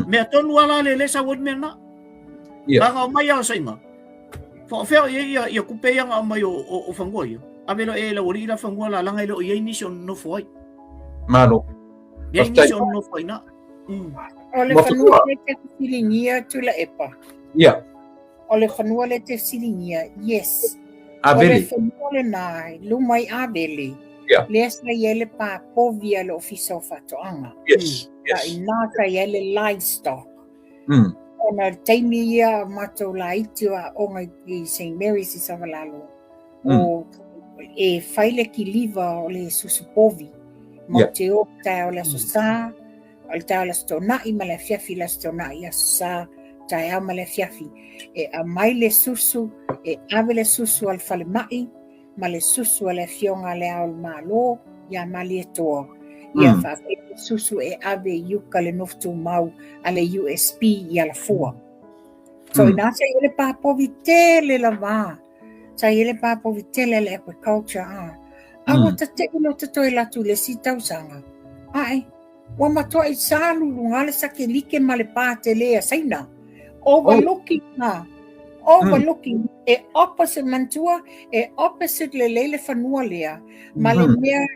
Mea tonu a la le le sau ai le mea lena. Ia. Leaga omai a o Saina. Whaawhea ia ia ia kupe ia nga omai o o, o fanua ia. Ave lo e la wali la fanua la langa i le o iai nisi o nofo ai. Malo. Iai nisi o nofo ai na. O le fanua le te fesiligia Tuilaepa. Ia. O le fanua le te fesiligia, yes. Avele. O le fanua lena, luma i Avele. Yeah. Lea sa i ai le pā povi a le Ofisa o Faatoaga. Yes, yes. A inā sa i ai le livestock. Ona o le taimi ia o matou laiti o aoga i St Mary's i Savalalo, o e fai le kiliva o le susu povi. Matou te o i le taeao o le Aso Sa, o le taeao o le Aso Toonai ma le afiafi o le Aso Toonai, Aso Sa, taeao ma le afiafi. E aumai le susu, e ave le susu a le falemai, ma le susu a le Afioga a Le Ao o le Malo iā Malietoa. Ia faapea le susu e ave i uka le nofo tumau a le USP i Alafua. So inā sa i ai le pā povi tele lava, sa i ai le pā povi tele a le agriculture a. A ua tateʻi loa ta toe alu atu i le isi tausaga, ae Ua matuai sa luluga le sakelike ma le pā tele a Saina. Overlooking oh. Overlooking. E opposite manatua, e opposite lelei le fanua lea. Ma le mea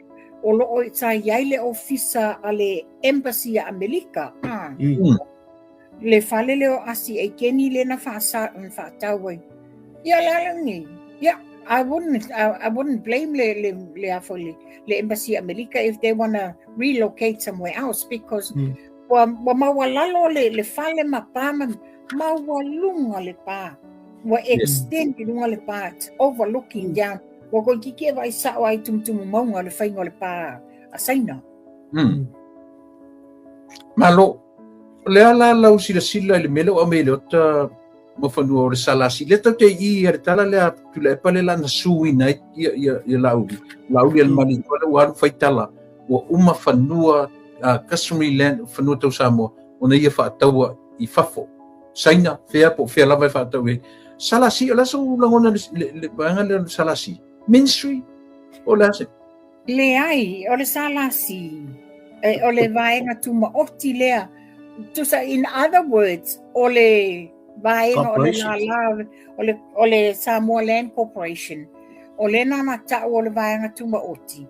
o loo sa i ai le ofisa a le embassy a Amerika. Ah. Le fale lea o Asi Aikeni lea na faatau ai. Ia le ala lenei. Ia, I wouldn't, I, I wouldn't blame le, le, le, a foi, le, le embassy Amerika if they wanna relocate somewhere else because ua, ua maualalo le, le fale ma pā ma maualuga le pā. Ua extend i luga le pā, it's overlooking down. Ua toeitiiti e vaai sao ai tumutumu mauga le faiga o le pā a Saina. Malo. O le a la lau silasila i le mea lea ua aumai e Leota ma fanua o le SLC. Lea tatou te i i le tala lea a Tuilaepa lea la na suina ai ia, ia, ia Laauli. Laauli a le Malietoa lea ua alu fai tala ua uma fanua customary land, fanua tau Samoa ona ia faataua i fafo. Saina, fea po o fea lava e faatau ai. SLC, o le a sou lagona i le, le, le vaega lea o le SLC? Ministry? O le a se? Leai, o le SLC, e, o le vaega tumaoti lea. Tusa, in other words, o le vaega o le lālā, o le, o le Samoa Land Corporation, o lea nana ta'u o le vaega tumaoti.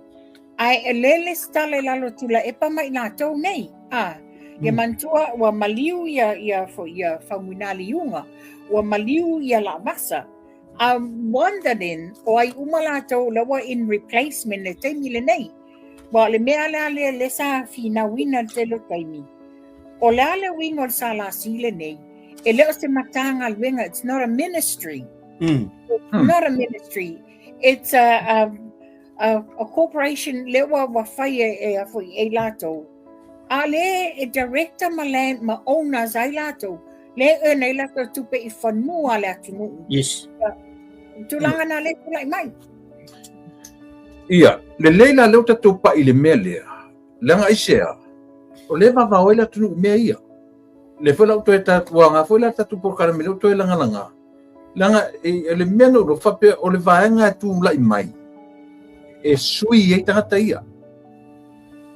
Ae e le lesitala i lalo o Tuilaepa ma i latou nei. A, ia manatua ua maliu ia, ia, ia Faumuina Liuga, ua maliu ia Laavasa. I'm wondering, o ai uma latou la ua in replacement le taimi lenei. Aua o le mea lea lea lea sa finauina le tele o taimi. O le a le uiga o le SLC lenei? E le o se Matagaluega, it's not a ministry. It's not a ministry. It's a, a, a, a corporation lea ua, ua fai e, e, a foi, e latou. A le e director ma land, ma owners ai latou. Lea e earn ai latou tupe i fanua a le atunuu. Yes. Tulaga na lea tulai mai. Ia, lelei la lea ua tatou pai i le mea lea, leaga aisea, o lea e vavao ai le atunuu i mea ia. Lea foi la ua toe ta, ua aoga foi la le tatou polokalame lea ua toe lagalaga, leaga e, le mea na ou iloa faapea o le vaega e tulai mai e sui ai tagata ia.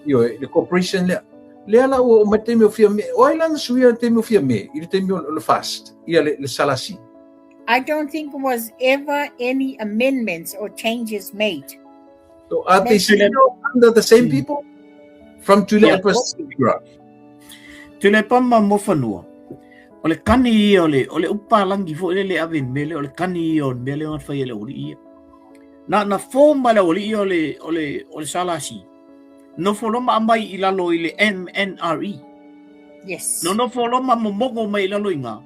Ioe, le corporation lea. Lea la ua oo mai le taimi o Fiame, o ai la na suia le taimi o Fiame i le taimi o le FAST, ia le SLC? I don't think was ever any amendments or changes made. So are they still under the same people? From Tuilaepa yeah. Tuilaepa ma Mofanua. O le kani ia o le, o le upu palagi foi lele e ave i le mea lea, o le kani ia o le mea lea na fai e le aualii ia. Na, na form mai le aualii ia o le, o le, o le SLC. Nofo loa ma aumai i lalo i le MNRE. Yes. No nofo loa ma momogo mai i lalo i ngā.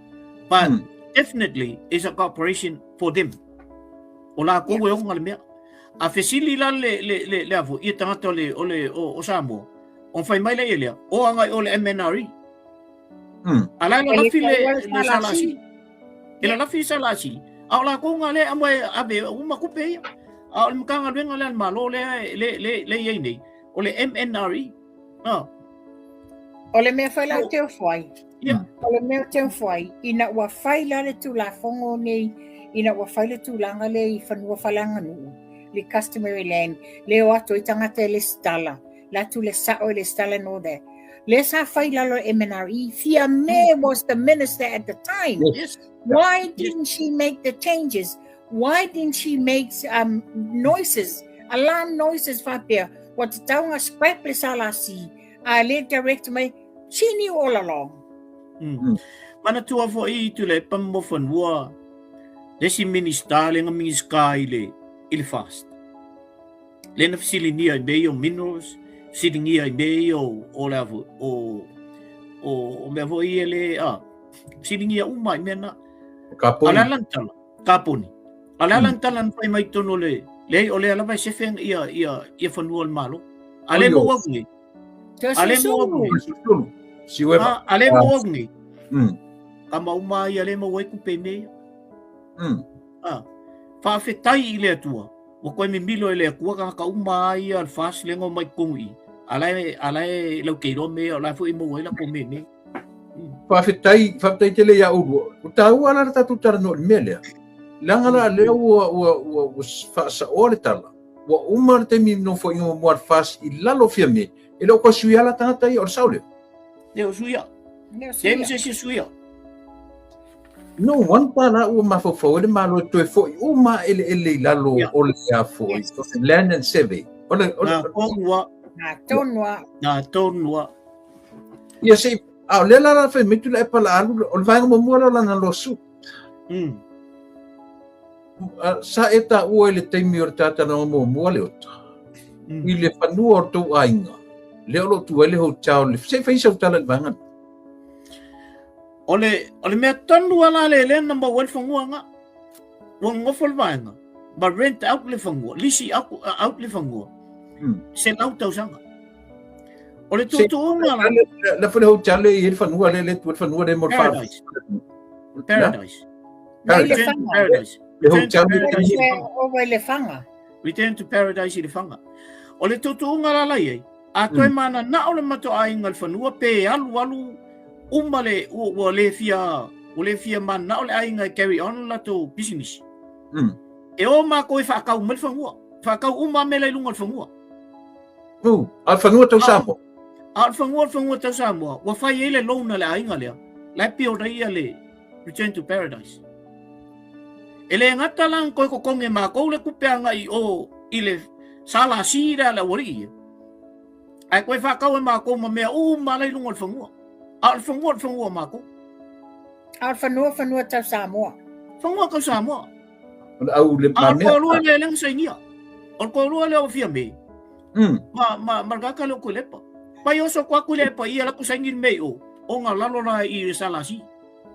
But definitely is a corporation for them. O lakou yeah. e ona le mea. A fesili la le, le, le, le avo, ia tagata o le, o le, o, o Samoa, o fai mai le ia lea, o anga i o le MNRE. A la la lafi le, le SLC. E la lafi SLC. A o lakou nga le amo e ave uma kupe ia. A o le Matagaluega lea a le Malo lea le, le, le i ai nei, o le MNRE. Ah. O le mea foi la o te ofo ai. Yeah. O le mea o te ofo ai, ina ua fai la le Tulafono nei, ina ua fai le tulaga lea i fanua faaleaganuu, le customary land, le o atu ai tagata e lesitala, le atu le sao e lesitala and all that. Lea sa fai lalo e MNRE, Fiame was the minister at the time. Yes. Why didn't she make the changes? Why didn't she make noises, alarm noises faapea, ua tatau ona scrap le SLC, a le direct mai, she knew all along. Manatua foi i Tuilaepa ma Mofanua le isi Minista le na Minisita i le i le FAST. Le na fesiligia i mea ia o minerals, fesiligia i mea ia o o le a foi o o o mea foi ia le a fesiligia uma i mea na. Kaponi. A o le a lana tala? Kaponi. A o le a lana tala na fai mai totonu o le leai o lea lava e sefe ia ia ia fanua o le Malo. A le maua atu nei. A le maua atu nei. Siueva. A le maua atu nei. Tama uma ia le maua ai tupe i mea ia. A faafetai i le Atua. Ua koe mimilo e le Atua tagata uma a ia le FAST le mai totonu i i. A la e a la e lau te iloa mea ia o la foi e maua ai latou mea nei. Faafetai, faafetai tele ia oulua. Ua taua la le tatou talanoa i le mea lea. Leaga la lea ua, ua, ua, ua faasaoa le tala. Ua uma le taimi nofoaiga muamua a le FAST i lalo o Fiame, e le o toe suia la tagata ia, o le sao lea? Le o suia. Le ma se isi suia. No wonder la ua mafaufau ai le Malo e toe foi uma eleele i lalo o le a foi, Land and Survey. O le, o le, Nā tonu a. Nā tonu a. Nā tonu a. Ia se, a o lea la la fai mai Tuilaepa la alu, o le vaega muamua lea o lana lawsuit. Sa e taua i le taimi o le talanoaga muamua Leota, i le fanua o le tou aiga, lea o lo o tu ai le hotel, se i fai sau tala i le vaega lea. O le, o le mea tonu lava la lea lea na maua ai le fanua lena. Ua nonofo le vaega, ma rent out le fanua, lease out, out le fanua, 100 tausaga. O le tuutuuga la. Le foi le hotel le i le fanua le le tu le fanua le mo le Paradise. Paradise. Paradise. Le hotel le over le fanga. Return to Paradise i Lefaga. O le tuutuuga la la i ai, a toe mananao le matou aiga i le fanua pe alualu uma le ua, ua le fia ua le fia mananao le aiga e carry on le latou pisinisi. E o matou e faatau mai le fanua. Faatau uma lava mea la i luga o le fanua. U, a o le fanua tau Samoa. A o le fanua, o le fanua tau Samoa, ua fai ai le loan a le aiga lea, la e build ai ia le Return to Paradise. E le gata la na toe totogi e matou le tupe agai i o i le SLC lea a le aualii ia, ae toe faatau e matou ma mea uma la i luga o le fanua. A o le fanua, o le fanua o matou. A o le fanua, fanua tau Samoa. Fanua tau Samoa. O le au le mamea. A o le toalua lea lea na sainia. O le toalua lea o Fiame. Ma, ma, ma le tagata lea o Tuilaepa. Pai oso atu atu Tuilaepa ia latou saini le mea i o, o na lalo la i le SLC.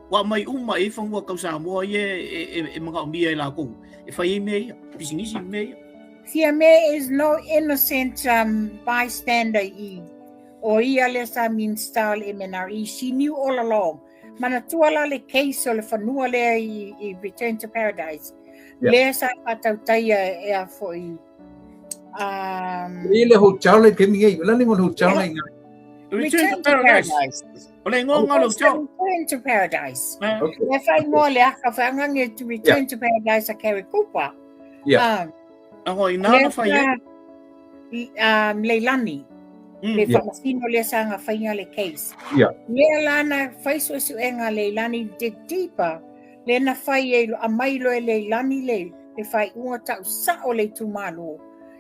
Ua aumai uma i ai fanua tau Samoa ia e, e, e manaomia e latou e fai ai mea ia, pisinisi ma mea ia. Fiame is no innocent bystander i o ia lea sa Minista o le MNRE. She knew all along. Manatua la le case o le fanua lea i, i Return to Paradise. Yeah. Lea sa faatautaia e a foi. Um, I le hotel le kemi ngai, la le hotel ngai. Return, Return to Paradise. Paradise. O le ingoa nga le hotel. Return to Paradise. Okay. Le whai ingoa le aka whaangangi to Return yeah. to Paradise a Kerry Cooper. Yeah. Um, Ango i nā na whai e? Um, Leilani. Mm. Le yeah. whamasino lea sa nga whainga le case. Yeah. Lea lana whai suesuenga Leilani dig deeper. Le na whai e a mai loe Leilani le le whai unga tau sao le itumalo.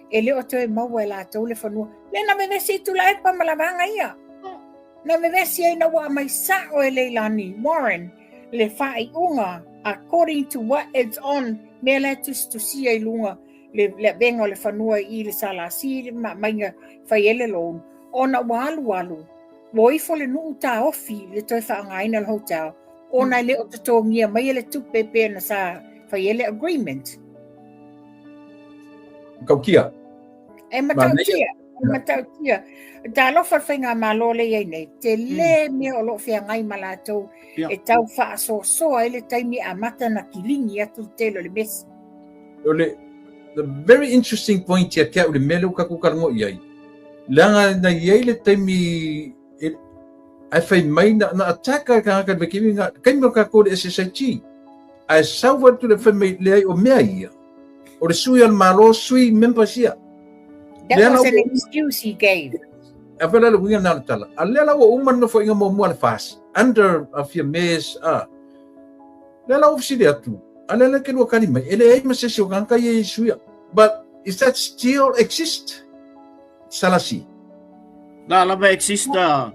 E le o toe maua e latou le fanua. Le na vevesi i Tulaepa ma lavanga ia. Na vevesi ai na ua mai sao e Leilani Warren le faaiuga according to what is on mea la e tusitusia i luga le, le avega o le fanua i le SLC ma mainga fai e le loan ona ua alualu ua ifo le nuu taofi le toe faaaogaina le hotel ona e le o totogia mai e le tupe pe na sa fai e le agreement. Matautia. E matautia. E matautia. Talofa le faigamalo le i ai nei, tele mm. mea o loo feagai ma latou yeah. e tau faasoasoa ai le taimi amata na kiligi atu le tele o le mesi. O le, the very interesting point ia te au le mea lea ua tatou talanoa i ai, leaga na i ai le taimi e, ae fai mai na, na attack ai tagata i le vaitaimi na, taimi o tatou le SSIG. Ae sau atu le fai mai, leai o mea ia, o le sui o le Malo, sui members ia. That was an excuse he gave. A fela le uiga na le tala. A lea la ua uma le nofoaiga muamua a le FAS, under a Fiame, a. Lea la ua fesili atu, a lea la ke lua kali mai, e leai ma se isi o tagata ia i suia. But is that still exist? Salasi. La lava exist a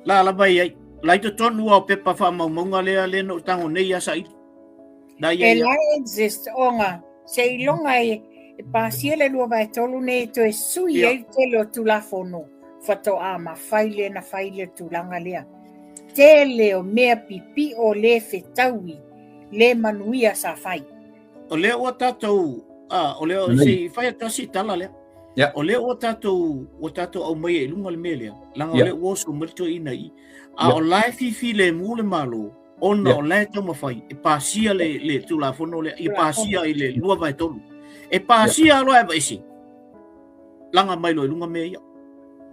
la lava i ai. La i totonu o pepa whaamaumauga lea le no tango nei a saili. La ia E la exist onga se ilonga e e pasia le 23 nei e toe sui ai le tele o Tulafono whatoa ma whai le na whai le tulaga lea. Tele o mea pipio le fetaui le manuia sa whai. O lea ua tatou, a, o lea, se i whai atu asi tala lea. Yeah. O lea ua tatou, ua tatou aumaia i luga le mea lea, langa o lea ua oso mai le toeaina i, a o la e fifi le mu le Malo, ona o la e taumafai e pasia le, le Tulafono lea, ia pasia i le 2/3. E pasia loa e aveese, langa mai loa i luga mea ia.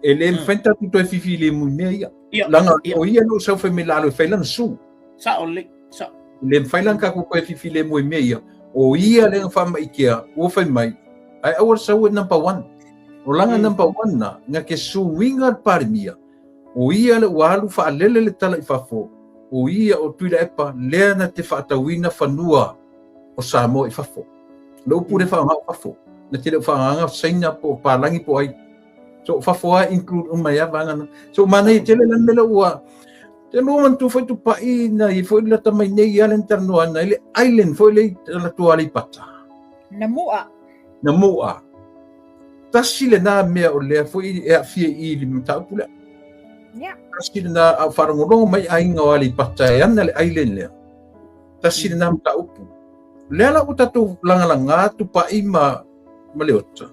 E le mafai ona tatou toe fifi le mu i mea ia. Langa o ia lo sau fai mai la alo e fai lana su. Sao lelei. Sao. Le mafai la ona tatou toe fifilemu i mea ia. O ia lea na faamaitea, ua fai mai, ae aua le sau e number one. O lana number one na, na ke suiga le Palemia, o ia le ua alu faalele le tala i fafo, o ia o Tuilaepa lea na te faatauina fanua o Samoa i fafo. Le upu lea faaaoga o fafo, na te le o faaaogaina Saina po o palagi po o ai. So fafo lava include uma ai lava vaega na. So manaia tele la le mea lea ua Te lua manatua foi Tupai na i foi lata mai nei ia le na talanoa ana i le island foi le i latou Aleipata. Namua. Namua. Tasi lena mea o lea foi e aafia i le mataupu lea. Yeah. Tasi lena a o faalogologo mai aiga o Aleipata e ana le island lea. Tasi lena mataupu. Lea la ua tatou lagalaga Tupai ma ma Leota.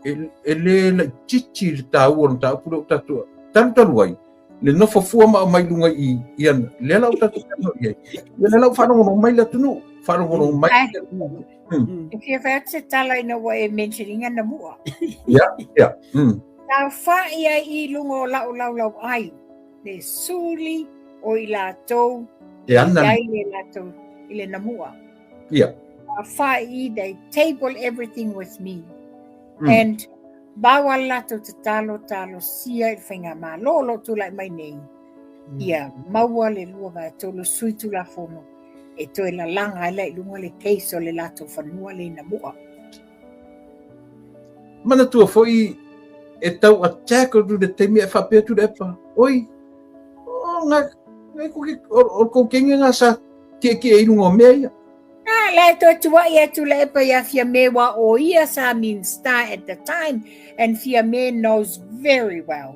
E, e le laitiiti le taua o le mataupu lea ua tatou talutalu ai. Le nofo fua ma aumai luga i i ana lea la ua tatou talanoa i ai. Ia lea la ua faalogologo mai le atunuu, faalogologo mai. Ai. E fia fai atu se tala ina ua e mention ina Namua. Ia, ia. Taufa'i ai i luga o la'u laulau ai, le suli o i latou E ana. i ai le latou i le Namua. Ia. Taufa'i, they table everything with me. And Pau a le latou tatalo talosia i le faigamalo o lo o tulai mai nei, ia maua le 2/3 sui Tulafono e toe lalaga ai la i luga le case o le latou fanua le i Namua. Manatua foi e tau attack atu le taimi e faapea atu le epa, oi, o nga, ngai ko ke, o kou kenge nga sa kiekie i lunga o mea ia. Ah, la e toe tua'i atu le epa iā Fiame wa o ia sa Minsta at the time and Fiame knows very well.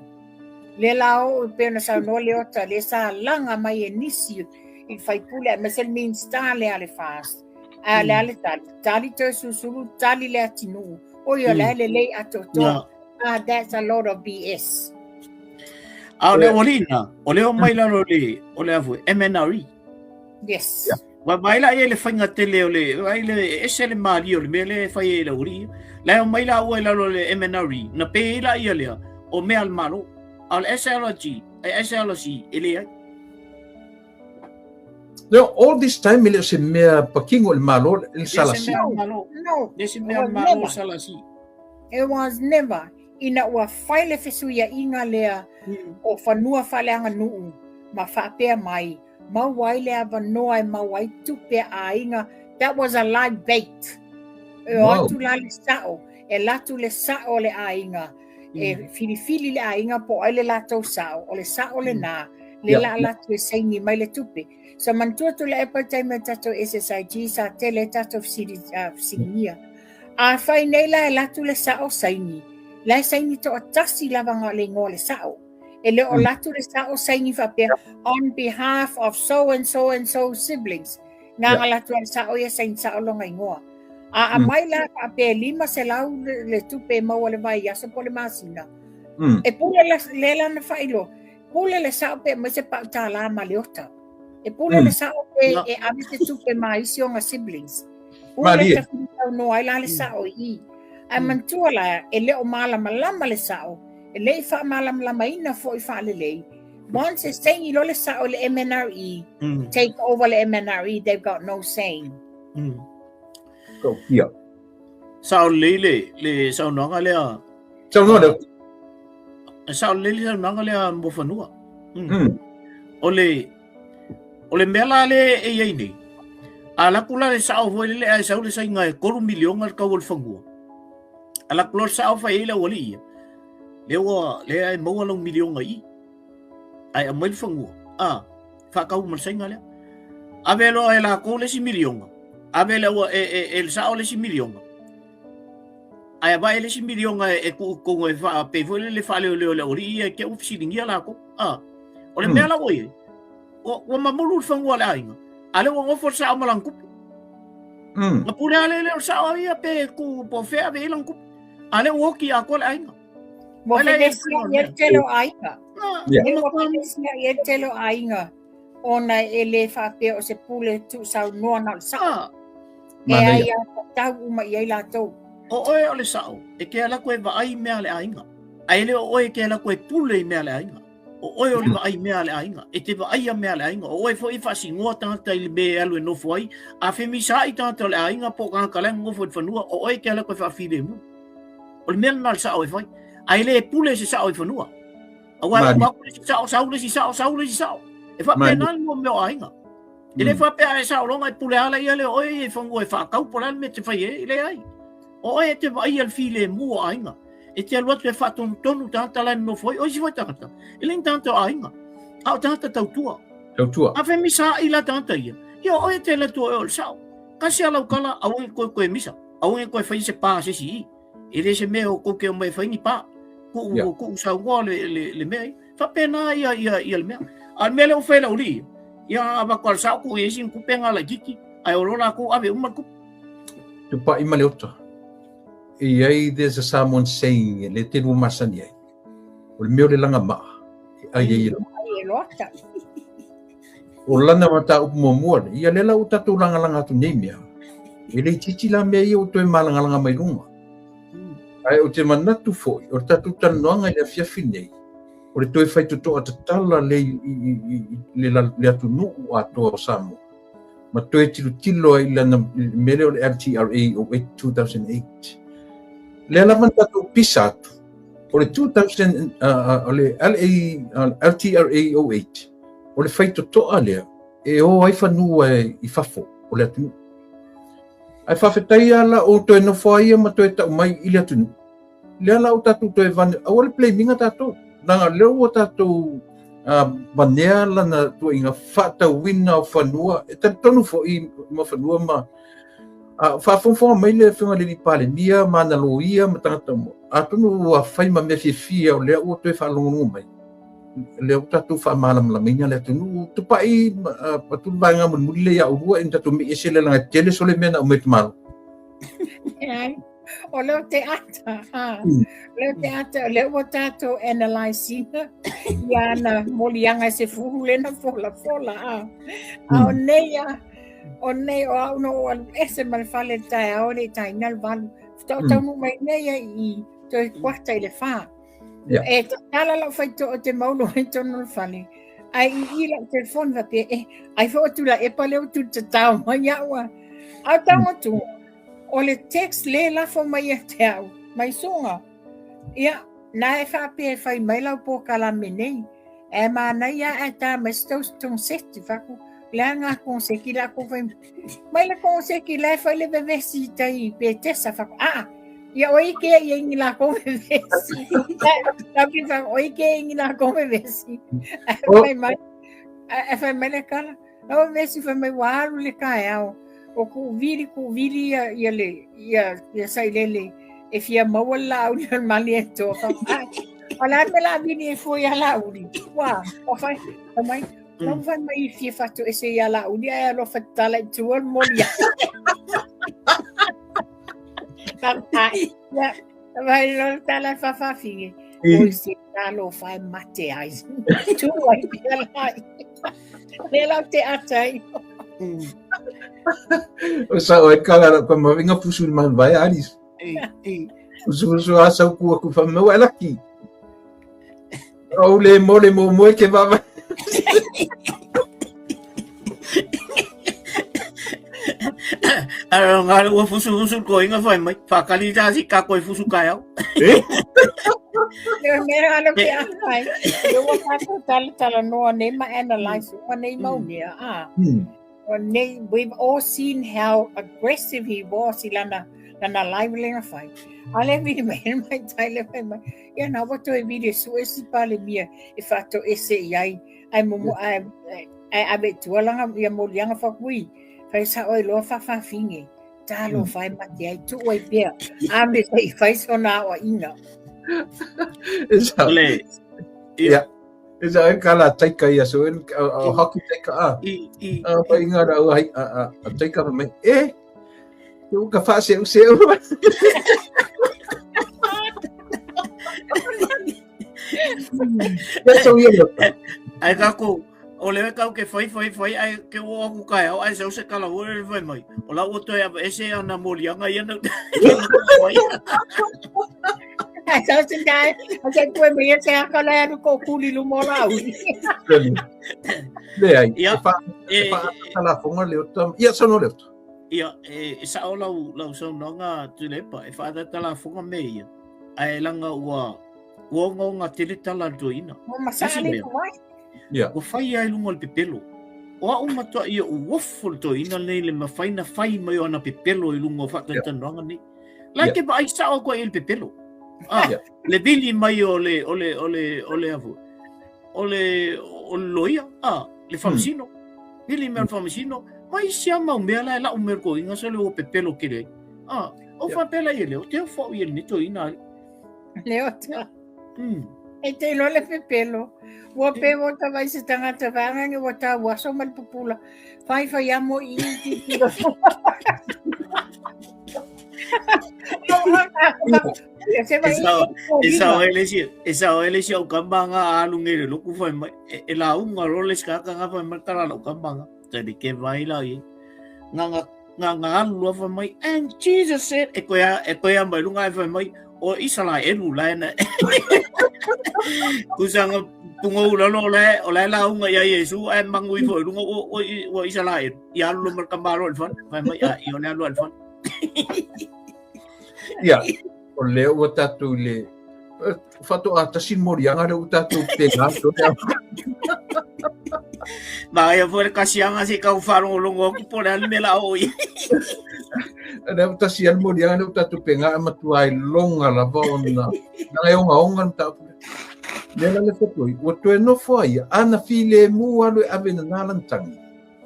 Le la o'u e pei ona saunoa Leota le sa laga mai e nisi i le faipule aemaise le Minsta lea a le FAST. A le a le tali, tali toe susulu, tali le atinuu. O ia la e lelei atoatoa. Ah, that's a lot of BS. A o le aualii na, o lea omai lalo le, o le a foi, MNRE. Yes. Yeah. Vaai la i ai le faiga tele o le, vaai le e ese le malie o le mea lea e fai ai e le aualii ia. La e omai laua i lalo o le MNRE, na pei ai laia lea, o mea a le Malo. A o le SLRG, e SLRC, e leai. No, all this time e le o se mea pakingo i le Malo le Le se SLC. mea a le Malo. No. Le se mea a le Malo le SLC. It was never. Ina ua fai le fesuiaiga lea o fanua faaleaganuu ma faapea mai, maua ai le avanoa e maua ai tupe a aiga, that was a live bait. E o atu la le sao, e alu atu le sao o le aiga, e filifili le aiga po o ai le latou sao, o le sao lena, le la alu atu e saini mai le tupe. So manatua Tuilaepa i le taimi o tatou SSIG sa tele ai tatou fesiligia. Afai nei la e alu atu le sao saini, la e saini toatasi lava na o le igoa o le sao. E le o alu atu le sao saini faapea on behalf of so and so and so siblings. Na alu atu le sao ia saini sao lona igoa. A aumai la faapea e 500 le tupe e maua i le vaiaso po o le masina. E pule lea la na faailoa, pule le sao pe aumai se pau tālā ma le ota. E pule le sao pe e ave se tupe ma isi ona siblings. Pule Malie. taunoa ai la le sao i i. Ae manatua la, e le o malamalama le sao, e le i faamalamalamaina foi faalelei. Once e saini loa le sao i le MNRE, take over le MNRE, they've got no saying. Ko ia. Sao lelei le, le saunoaga lea. Saunoa lea. Sao lelei le saunoaga lea Muafanua. O le, o le mea la lea e i ai nei, a alu atu la le sao foi lele ae sau le saiga e 3 miliona le tau o le fanua. Alu atu loa le sao fai ai le aualii ia. Lea ua, lea e maua lau miliona i i. Ae aumai le fanua, a, faatau ma le saiga lea. Ave loa e latou le isi miliona, ave le aua, e, e, e le sao le isi miliona. Ae avae le isi miliona e, e tuu i totonu e faa, pei foi lele faaleoleo i le aualii ia i te i ua fesiligia latou. A, o le mea la ua i ai, ua, ua mamulu le fanua a le aiga, a lea ua nofo le sao ma lana tupe. Na pule lava lele o le sao ia pe tuu po o fea ave i ai lana tupe. A lea ua oti atoa le aiga. Ua fevesia'i ai le tele o aiga. Ua fevesia'i ai le tele o aiga ona e le faapea o se pule tuusaunoa na o le sao. E aiatatau uma i ai latou. O oe o le sao, e te alu atu e vaai mea a le aiga. Ae le o oe e te alu atu e pule i mea a le aiga. O oe o le vaai mea a le aiga. E te vaaia mea a le aiga. O oe foi e faasinoa tagata i le mea e alu e nofo ai. A femisaai tagata o le aiga po o tagata la e nonofo i le fanua, o oe e te alu atu e faafilemu. O le mea lena le sao e fai. Ae le pule se sao i fanua. Aua e uma atu le isi sao, sau le isi sao, sau le isi sao. E faapena le mea o aiga. E le faapea e sao loga e pule ala ia le oe ia i fanua e faatau po o le a le mea e te fai ai, e leai. O oe e te vaaia le filemu o aiga. E te alu atu e faatonutonu tagata la e nonofo ai. O isi foi tagata, e le ni tagata o aiga, a o tagata tautua. Tautua. A femisaai la tagata ia, ia o oe e te alu atu o oe o le sao. Kasi a lau tala, aua ne i toe toe misa. Aua ne i toe fai se pa a se isi i. E le se mea o kou te omai e fai ni pa. Tuu, yeah. tuu saunoa le, le, le mea ia. Faapena ia, ia, ia le mea. A le mea lea ua fai lau alii, ia avatu a le sao tuu i ai sina tupe nga laitiiti, ae o lo latou ave uma le tupe. Tupai ma le ota. E i ai, there's a Samoan saying, e le tele ua masani ai. O le mea o le laga maa, e ai ai e Ai e loata. O lana mataupu muamua lea, ia lea la ua tatou lagalaga atu nei mea, e le itiiti la mea ia ua toe malagalaga mai luga. Ae ou te manatu foi, o le tatou talanoaga i le afiafi nei, o le toe faitotoa tatala le i le atunuu atoa o Samoa, ma toe tilotilo ai i lana mea lea o le LTRA 2008. Lea lava na tatou pisa atu, o le 2000, o le LA, LTRA 08, o le faitotoa lea e o ai fanua i fafo o le atunuu. Ae faafetai lava la o toe nofo ai ia ma toe tau mai i le atunuu. Lea la ua tatou toe vane, aua le blame ina tatou. Leaga lea ua tatou vanea lana tuuaiga faatauina o fanua, e talitonu foi ma fanua ma faafogafoga mai le Afioga i le Palemia ma ana loia ma tagata uma. Atonu ua fai ma mea fiafia o lea ua toe faalogologo mai. Lea ua tatou faamalamalamaina le atunuu. Tupai atu le vaega mulimuli lea ia oulua ina tatou mei ese lea leaga e tele sole mea na aumai e te Malo. Leai. O leo te ata, ha. Leo te ata, o leo ua tātou analyze ina, ia ana molianga e se fulu lena fola fola, ha. A o nei a, o nei o au no o alu ese ma le fale le taeao le i taina le valu. Tau taunu mai nei ai i toe kuata i le whā. Yeah. E tala lau whaito o te maulo i tonu le fale. Ai i i lau telefoni whapea, e, ai fo tu la epa leo tu te tau mai iaua. Au tango tu, o le text le lafo mai ia te au, mai sunga. Ia, nā e whapea e whai mai lau pōkalame nei. E māna ia e tā mai se tau seti whaku. Le ngā konseki la ko whai mai le konseki la e whai le vevesi i tai Petesa whaku. Ah, ia oi ke ia ingi la ko vevesi. Ta ki whaku, oi ke ingi la ko vevesi. E whai mai, e whai mai le kala. O vevesi whai mai waru le kaeao. O ku vili, ku vili ia, ia le, ia, ia sailele e fia maua le lauli o le mali e toa. Ah, o la me la vili e fua ia lauli. Wa, o whai, o mai, o whai mai i fia whatu e se ia lauli ai alofa tala i tua le moli. Ia, vai lo tala e whawhawhinge. Oi se talo whai mate ai. Tu ai pia lai. Le lau te atai. O sa o e kala la pa mavinga fusu ni man vai aris. Fusu fusu a sau kua ku fa mau alaki. O le mo le mo mo ke vava. Ara ngā ua fusu fusu ko inga whai mai. Whakari tā si ka koe fusu kai au. Eh? Leo mea alo ke ahai. Leo ua tātou tala tala noa nei ma analyze uma nei mau mea. Ah. O nei, we've all seen how aggressive he was i lana, lana live lenga whai. A le vili mai mai tai le whai mai. Ia nā wato e vili e su e si pale mia e whato e se i ai. Ai momo ai ai ave tualanga ia molianga whakui. Whai sa oi loa whawhawhinge. Talo whai mate ai tu ai pea. Ame whai whai sona o ina. Esa. Le. Ia. Esa e kala taika ia so en o hockey taika a. I i. A pa inga ra ai a a taika mai. E. Te uka fa se se. Ia so ia. Ai ka ko o le kau ke whai whai whai ai ke o aku kai au ai se kala o le whai mai. O la o toe ava ese ana molianga ia na. Ai sa se dai, a se koe me ia se aka la alu ko kuli lu mo la ui. Le ai, Ia, e fa e, e fa la fonga le ota. Ia sono le ota. Ia, e sao lau, lau saunoaga Tuilaepa, e whaatata la fonga me ia. Ai langa ua, ua onga onga tele tala le toeina. Mo masale mea. ko mai. Ia. Ua whai ai lunga o le pepelo. O au matua ia u wofo le toeina nei le mawhai na whai mai o ana pepelo i lunga o whaatata nei. Lai Ia. ke pa ai sao koe i le pepelo. Ah, Ia. le vili mai o le, o le, o le, o le afu. O le, o le loia, ah, le whamasino. Vili mai o le whamasino. Mai sia mau mea la e lau mea ko inga so le o pepelo ke le. Ah, o Ia. whapela i le o te o whau i le nito ina. Le ota. E te ilo le pepelo. Ua pe o ta vai se tangata whangange ua tā waso ma le pupula. Whai whai amo i i ti ti ro. E sao ele si, e sao ele si au kambanga alu ngere loku whai mai. E, e la unga role skaka ngā whai mai tara lau kambanga. Tari ke vai la i. Ngā ngā ngā ngā alu lua whai mai. And Jesus said, e koe a, e koe a mai lunga e whai mai, o Isala elu la ena. Kusanga punga ula lo la o la la unga ia Yesu ai mangu ifo i lunga o o o Isala elu. I alu lo mar kambaro el fan. Whai mai a i o le alu el fan. Ia, o lea ua tātou i le whato a tasi morianga le ua tātou pe ngā to te Ma ia fo le kasianga se kau wharongo aku po le alu me la o i. Le ua tasi al morianga le ua tātou pe ngā matua ai longa lava o na nanga e onga onga na tātou. Le la le whatoi, ua toe nofo ai, ana file mu alu e ave na nā lantangi.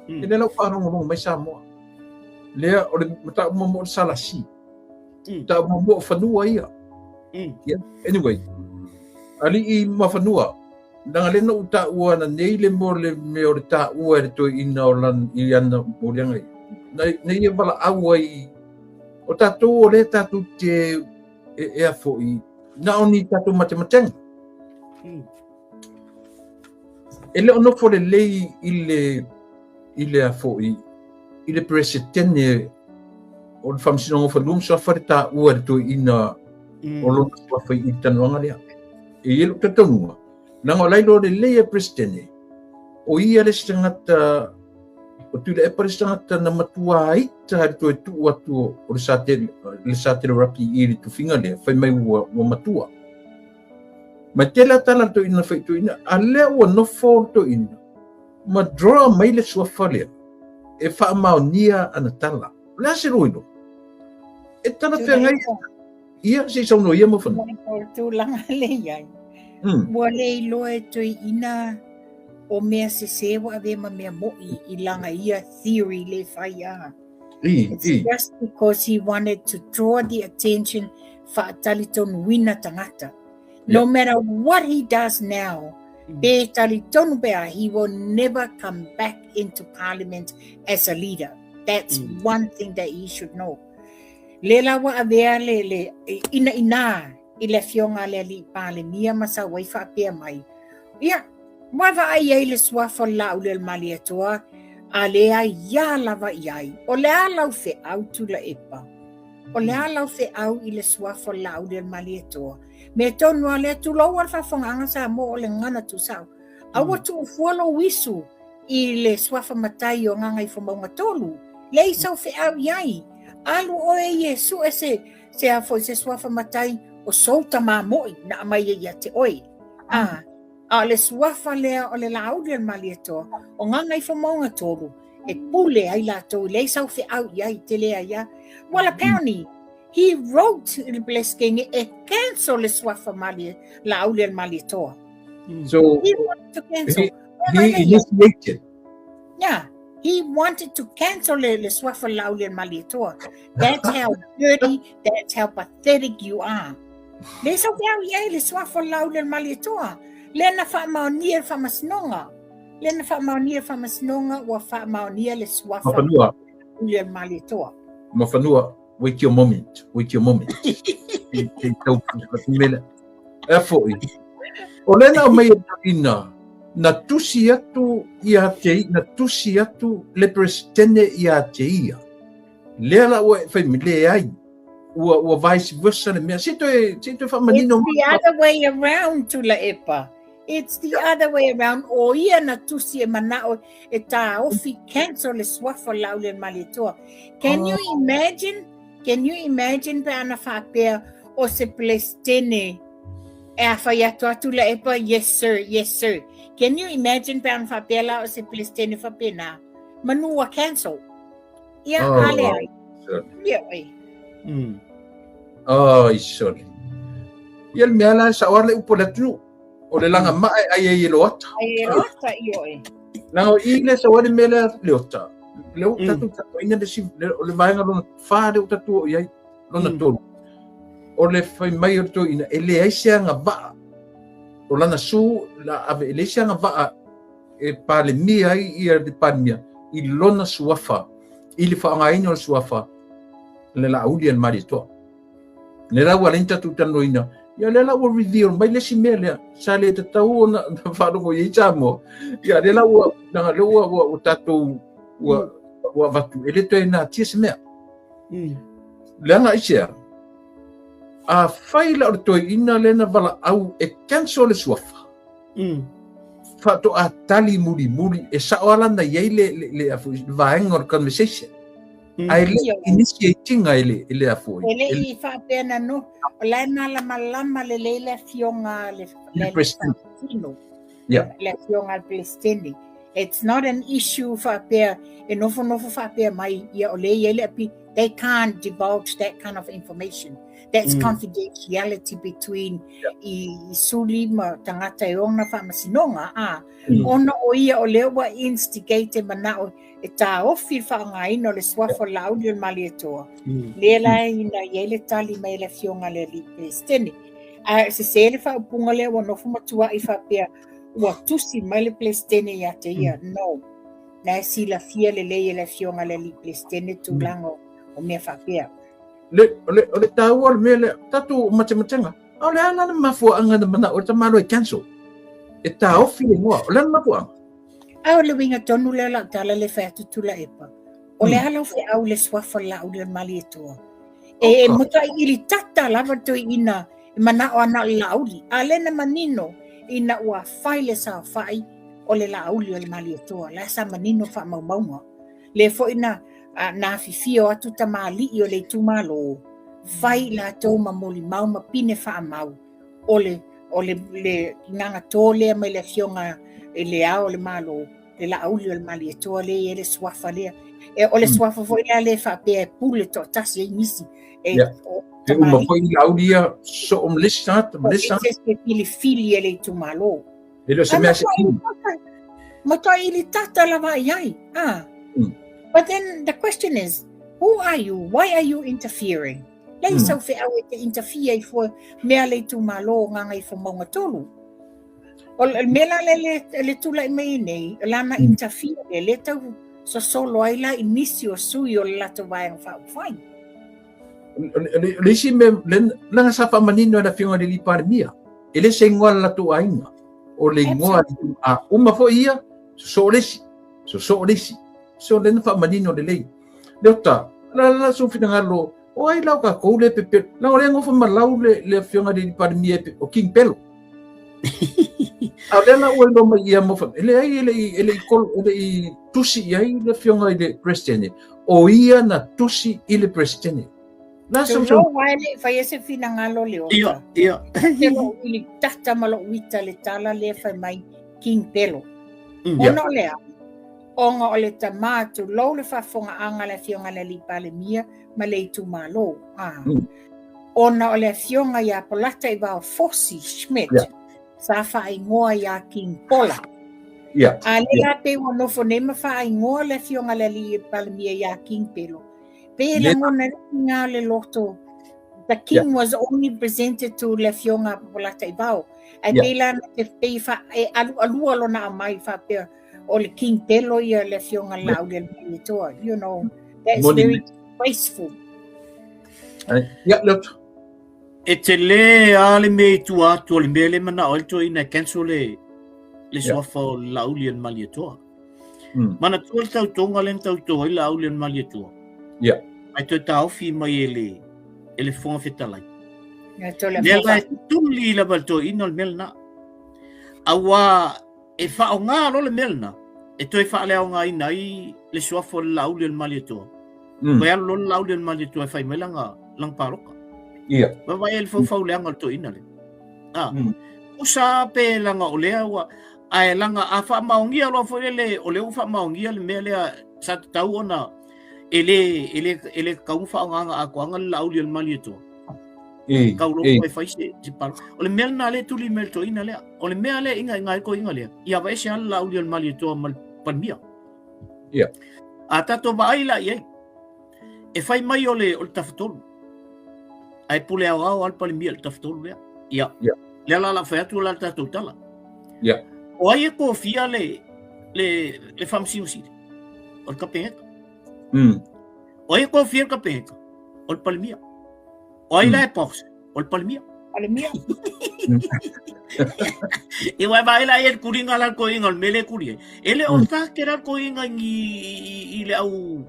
E le lau wharongo mai Samoa. Lea, o le mata mo mo salasi. Ta mo mo whanua ia. Yeah. Anyway, ali i mafanua. Nanga le no ta ua na nei le mo le me o le ta ua le toi ina o lan i ana mo le ngai. Nei nei e wala au ai O tatou o lea tatou te e, e a foi, na o ni tatou matematega. E le o nofo lelei i le i le a foi i le Peresetene o le Faamasinoga o Fanua ma Suafa le taua e le toeaina o lona suafa i le talanoaga lea. E i ai lou talitonuga, leaga o la e iloa lelei e le Peresetene, o ia le isi tagata, o Tuilaepa le isi tagata na matua ita i le toe tuu atu o le Satele Rugby i le tofiga lea, fai mai ua matua. Ma e tele lava tala a le toeaina na fai i le toeaina, a lea ua nofo le toeaina, ma draw mai le suafa lea e faamaonia ana tala. O le a se loilo? E talafeagai ia se i saunoa ia Muafanua. O le tulaga lea i ai. Ua le iloa e toeaina o mea sese ua avea ma mea mo'i i lana ia theory lea e fai a. It's just because he wanted to draw the attention faatalitonuina tagata. No matter what he does now, pe talitonu pe a, he will never come back into parliament as a leader. That's one thing that he should know. Le la ua avea le, le inaina i le afioga a le alii Palemia ma sau ai faapea mai, ia, ua vaai ai le suafa o le Laaulialemalietoa, a le aiā lava i ai. O le a lau feau Tuilaepa? O le a lau feau i le suafa o le Laaulialemalietoa? Mea tonu lava lea, tulou lava le faafofogaaga Samoa o le gagana tuusao. Aua tuu fua lou isu i le suafa matai o Gagaifomauga 3. Leai sau feau i ai. Alu oe ia e sue se, se a foi se suafa matai o sou tamā mo'i na aumai ai ia te oe. A, a o le suafa lea o le Laaulialemalietoa o Gagaifomauga 3, e pule ai latou, leai sau feau i ai, te leai a. Well, apparently, he wrote i le Peresetene e cancel le suafa malie, Laaulialemalietoa. So, he wanted to cancel. He initiated. Yeah, he wanted to cancel le, le suafa Laaulialemalietoa. That's how dirty, that's how pathetic you are. Leai sau feau i ai le suafa Laaulialemalietoa. Lea na faamaonia le faamasinoga. Lea na faamaonia le faamasinoga ua faamaonia le suafa Mafanua. Laaulialemalietoa. Mafanua, wait your moment, wait your moment. Te tau mele. E foi. O lea na aumai e toeaina, na tusi atu ia te, na tusi atu le Peresetene ia te ia. Lea la ua e fai mai, leai. Ua, ua vice versa le mea. Se toe, se toe faamanino It's the other way around, Tuilaepa. It's the other way around. O ia na tusi e manao e taofi cancel le suafa o Laaulialemalietoa. Can you imagine? Can you imagine pe ana faapea o se Peresetene e a fai atu atu Tuilaepa, yes sir, yes sir. Can you imagine pe ana faapea la o se Peresetene faapena? Manu ua cancel. Ia, Oh, a leai. sorry. Ia, oi. Ai, sorry. Ia le mea la e sao lava le upu a le atunuu. O le laga maa e ai ai e loata. Ai e loata, ioe. Leaga o i lea e sau ai le mea lea Leota. Lea ua tatou talanoaina le isi, o le vaega lona 4 lea ua tatou oo i ai, lona 3. O le fai mai o le toeaina, e leai se agavaa o lana sue la ave, e leai se agavaa e Palemia ai ia le Palemia i lona suafa, i le faaaogaina o le suafa le Laaulialemalietoa. Le la ua ala ai ona tatou talanoaina, ia lea la ua reveal mai le isi mea lea, sa le tatau ona faalogo i ai Samoa. Ia lea la ua, leaga lea ua, ua, ua tatou, ua, ua avatu, e le toe natia se mea. Leaga aisea, afai la o le toeaina lea na valaau e cancel le suafa, faatoa tali mulimuli, e sao lava la na i ai le, le, le, le vaega o le conversation. Ae le i initiate ina e le, e le a foi. E le i faapea na no, o la e malamalama lelei le afioga a le, le Faamasino. Yeah. Le afioga a le Peresetene. It's not an issue faapea, e nofonofo faapea mai, ia o lea e i ai le api, they can't divulge that kind of information. That's confidentiality between i, i suli ma tagata e ona faamasinoga, a, ona o ia o lea ua instigate e manao e taofi le faaaogaina o le suafa o Laaulialemalietoa, lea la ina i ai le tali mai a le afioga a le alii Peresetene. Ae sese le faaupuga lea ua nofo ma tuai faapea ua tusi mai le Peresetene ia te ia. No. Na e silafia lelei e le afioga a le alii Peresetene tulaga o mea faapea. Le, o le, o le tāua o le mea lea, tatou matematega, a o le a la le mafuaaga na manao ai le tamaloa e cancel? E taofi le igoa, o le a le mafuaaga? A o le uiga tonu lea o lau tala lea e fai atu Tuilaepa, o le a lau feau i le suafa o le Laauli o le Malietoa? E, e matuai ili tata lava le toeaina e manao ana o le Laauli, a lea na manino ina ua fai le saofai o le Laauli o le Malietoa, la sa manino faamaumauga. Lea foi na, na afifio atu tamalii o le itumalo, fai i latou ma molimau ma pine faamau o le, o le, le gagatō lea mai le afioga i le Ao o le Malo, le Laauli o le Malietoa lea e i ai le suafa lea. E, o le suafa foi lea lea e faapea e pule toatasi ai nisi. E, yeah. o, e uma foi i Laauli ia, soo ma le isi tagata, ma le isi tagata. Se filifili e le itumalo. E le o se mea se kini. Matuai ili tata lava i ai. Ah. But then the question is, who are you? Why are you interfering? Lei sau feau e te interfere i fua mea le itumalo o Gagaifomauga 3. O le mea la le, le, le tulai mai nei, lana interfere le, le tau sosolo ai la i nisi o sui o le latou vaega faaupufai. O le isi mea, leaga sa faamanino e le Afioga i le Palemia, e le se igoa le latou aiga, o le igoa a uma foi ia, sosoo le isi, sosoo le isi. So lea na faamanino lelei. Leota, la la sou finagalo, o ai la o tatou le pepelo, leaga o lea e nofo ma lau le, le Afioga i le Palemia o King Pelo. A o lea la ua iloa mai ia mo e leai e le i e le i kolo e le i tusi i ai le Afioga i le Peresetene. O ia na tusi i le Peresetene. La sau sau. Tulou ae le i faia se finagalo Leota. Ia, ia. Te lou ili tata ma lou ita le tala lea fai mai King Pelo. Ona o le a? Ona o le tama, tulou le faafofogaaga a le Afioga i le Alii Palemia ma le itumalo. Ah. Ona o le afioga ia Polataivao Fosi Schmidt yeah. sa faaigoa iā King Pola. Yeah. A le la pei ua nofo nei ma faaigoa le afioga le alii Palemia iā King Pelo. Pei e lagona ai ngā le loto. The king yeah. was only presented to le afioga Polataivao. Ai yeah. pei la te pei fa, e alu alua lona aumai faapea o le King Pelo ia le afioga le Laaulialemalietoa. You know, that's very disgraceful. Ia, Leota. E tele a le mea i tua atu o le mea le manao ai le toeaina e cancel le, le suafa o le Laauli o le Malietoa. Manatua le tautoga lea na tauto ai Laauli o le Malietoa. Yeah. Ae toe taofi mai e le, e le Fofoga Fetalai. Lea la e tuli lava le toeaina o le mea lena. Auā e faaaoga loa le mea lena e toe faaleaogaina ai le suafa o le Laauli o le Malietoa. Toe alu loa le Laauli o le Malietoa e fai mai lana, lana paloka. Ia. Vaavaai ai le faufau leaga o le toeaina lea. Ah. Usa pe langa o lea ua ae langa a faamaonia loa foi lele o lea ua faamaonia le mea lea sa tatau ona e le e le e le tatau ona faaaogaina atoaga le Laauli o le Malietoa. E, Kau loa e fai se, se palo. O le mea lena lea e tuli mai le toeaina lea. O le mea lea inga inga ai toeaina lea, ia aveese lava le Laauli o le Malietoa ma le Palemia. Ia. A tatou vaai la i ai, e fai mai o le, o le Tafatolu. Ae pule aoao lava le Palemia i le Tafatolu lea. Ia. Ia. Lea la la fai atu la le tatou tala. Ia. O ai e tofia le, le, le Faamasino Sili? O le Kapeneta. O ai e tofia le Kapeneta? O le Palemia. O ai la e boss? O le Palemia. Palemia. E wai vai la e kuringa la ko inga o le mele kuri ai. E le o take la ko inga i i le au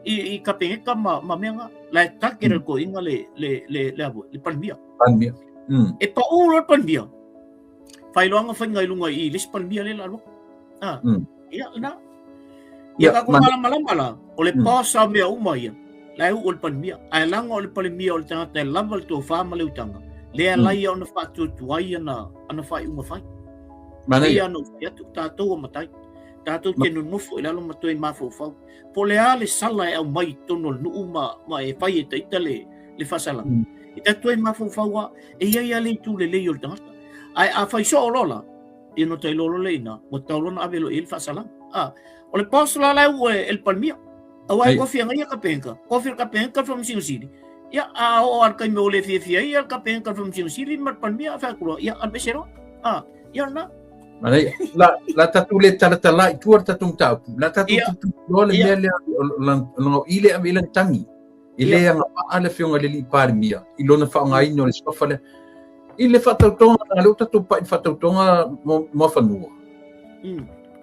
i i Kapeneta ma ma mea nga. La e take la ko inga le le le le avo, le Palemia. Palemia. E pa u lo Palemia. Whailoanga whainga i lunga i le isi Palemia le la lo. Ah. Ia na. Ia ka ko malamalama la, o le boss a mea uma ia. La e uu o le Palemia. Ae laga o le Palemia o le tagata e lava le tofa ma le utaga, lea la ia ona faatuatuai ana, ana faaiuga fai. Manaia. Ia ona fai atu, tatou o matai. Tatou te nonofo i lalo ma toe mafaufau. Po o le a le sala e aumai i totonu o le nuu ma, ma e fai e taita le, le faasalaga. E tatou toe mafaufau lava, e i ai lava le itu lelei o le tagata. Ae a fai soo loa la, ia ona ta iloa loa lea i ina, ua tatau loa ona ave loa i ai le faasalaga. A, o le boss la la e uu e, e le Palemia. Aua e kofi anga ia Kapeneta, kofi le Kapeneta le Faamasino Sili. Ia, a oo lava i le taimi ua le fiafia ai ia le Kapeneta le Faamasino Sili ma le Palemia, a fai atu loa, ia, alu ese loa. A, ia lena. Manaia. La, la tatou le talatala i tua le tatou mataupu. La tatou Ia. tutu loa le Ia. mea lea o i le ave i le tangi. E le agavaa le Afioga i le Alii Palemia i lona faaaogaina o le suafa lea. I le faatautoga, o lea ua tatou pai i le faatautoga Muafanua.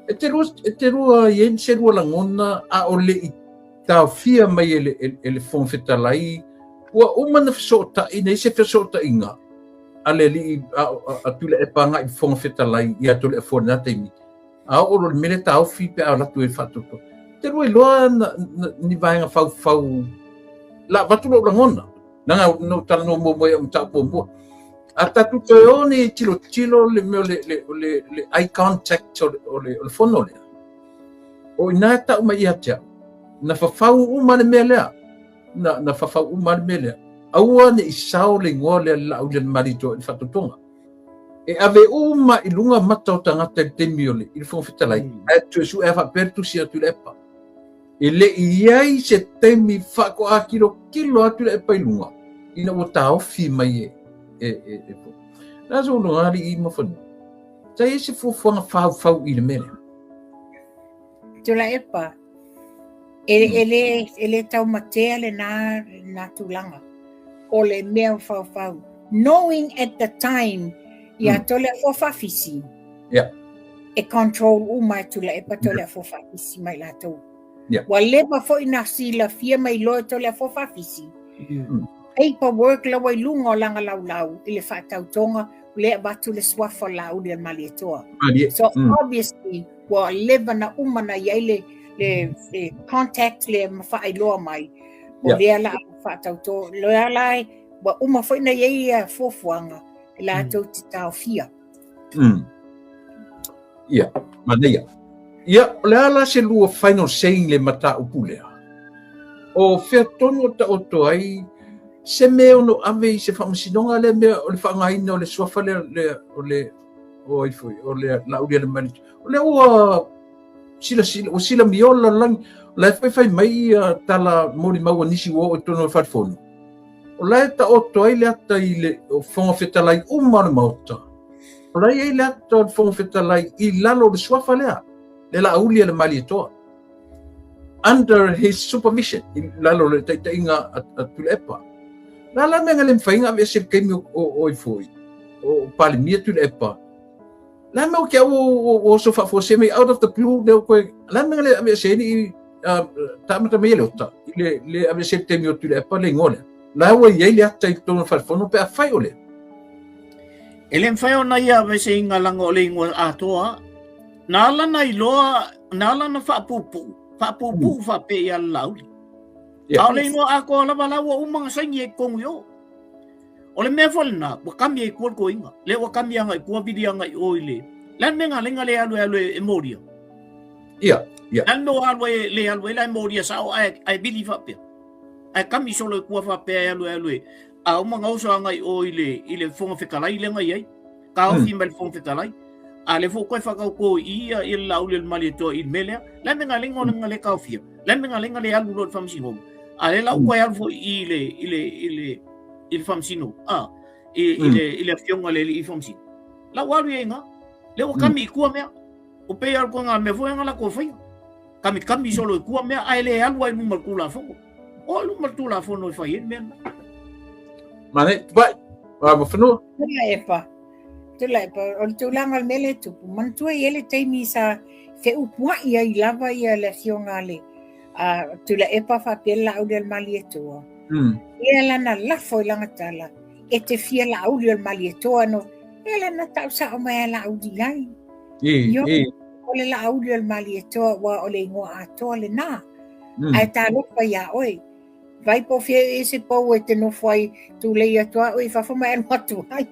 E te lua, e te lua i ai se lua lagona a o le i taofia mai e le, e, e le Fofoga Fetalai, ua uma na fesootai, na i se fesootaiga a le alii a, a, a Tuilaepa agai i le Fofoga Fetalai ia Toleafoa i lena taimi. A oo loa i le mea lea taofi pe a alu atu e faatauto. Te lua iloa na, na, ni vaega faufau la avatu lou lagona. Leaga na ou talanoa muamua i au mataupu muamua. A tatou toe o nei e tilotilo le mea o le, le, le, le eye contact o le, o le, o le fono lea. O i ina e tau mai ia te au, na fafau uma le mea lea. Na, na fafau uma le mea lea. Aua ne i sao le igoa lea le Laaulialemalietoa i le faatautoga. E ave uma i luga mata o tagata i le taimi o le, i le Fofoga Fetalai, ae suesue a faapea le tusi a Tuilaepa. E le i i ai se taimi faatoa tilotilo atu Tuilaepa i luga, ina ua taofi mai e, e, e, e La so no ali i Muafanua. Sa i ai se fuafuaga faufau i le mea lea? Tuilaepa, e, e, le, e le taumatea lena, lena tulaga. O le mea faufau. Knowing at the time, ia Toleafoa Faafisi, e control uma e Tuilaepa Toleafoa Faafisi mai latou. Ua leva foi na silafia mai loa e Toleafoa Faafisi. Paperwork laua i luga o lana laulau i le faatautoga lea avatu le suafa o Laaulialemalietoa. So obviously ua leva na uma na i ai le, le, le contact le ma faailoa mai o lea la faatauto lea la ua uma foi na i ai ia fuafuaga e latou te taofia. Ia, manaia. Ia, o le a la se lua final saying le mataupu lea? O fea tonu o taoto ai se mea ono ave i se faamasinoga lea mea o le faaaogaina o le suafa lea, lea o le o ai foi o le Laaulialemalietoa. O lea ua silasila, ua silamia o le lalolagi. O la e foi fai mai ia tala molimau a nisi ua oo i totonu o le fale fono. O la e taoto ai le ata i le Fofoga Fetalai uma o le Maota. O la e i ai le ata o le Fofoga Fetalai i lalo o le suafa lea, le Laaulialemalietoa. Under his supervision, i lalo o le taitaiga a Tuilaepa. La la mea na le mafai ona aveese i le taimi o ai foi, o Palemia Tuilaepa. La mea o ke au o oso faafuasei mai out of the blue lea ua toe, la mea na le aveese ai ni taamata mai e le ota, i le, le aveese i le taimi o Tuilaepa le igoa lea. La ua i ai le ata i totonu o le fale fono pe afai o lea. E le mafai ona ia aveeseina leaga o le igoa atoa. Na ala na iloa, na ala na faapuupuu, faapuupuu faapea ia le Laauli. A o le igoa atoa lava la ua uma ona saini ai i totonu i o. O le mea foi lena, ua kami ai i tua le toeaina. Lea ua kami agai i tua, vili agai i o i le... Le a le mea na ala ai ona le alu e alu e molia? Ia, ia. Le a le mea ua alu ai, le alu ai la e molia sao ae, ae vili faapea. Ae kami solo i tua faapea e alu e alu e... A uma ona oso agai i o i le, i le Fofoga Fetalai lea na i ai. Taofi mai le Fofoga Fetalai. A lea foi ua toe faatauto i i ia le Laaulialemalietoa i le mea lea. Le a le mea na ala ai ona le taofia? Le a le mea na ala ai ona le alu loa i le Faamasinoga? A lea la ua toe alu foi i le, i le, i le, i le Faamasino, a, i, i le, i le afioga i le Alii Faamasino. La ua alu i ai i ina. Lea ua kami i tua mea. Ua pei lava o le mea foi lea na latou faia. Kamikami solo i tua mea, ae le alu ai i luma o le Tulafono. O i luma o le Tulafono e fai ai le mea lena. Mane, tupai, Muafanua. Tuilaepa, Tuilaepa, o le tulaga o le mea lea e tupu, manatua e i ai le taimi sa feupuai ai lava ia le afioga a le a Tuilaepa faapea le Laaulialemalietoa. Ia lana lafo i lana tala, e te fia Laaulialemalietoa no, ia lana tau sao mai a Laauli i ai. Ioe, o le Laaulialemalietoa ua o le igoa atoa lena. Ae talofa iā oe. Vai po o fea e se pou e te nofo ai, tulei atu a oe i fafo ma e alu atu ai.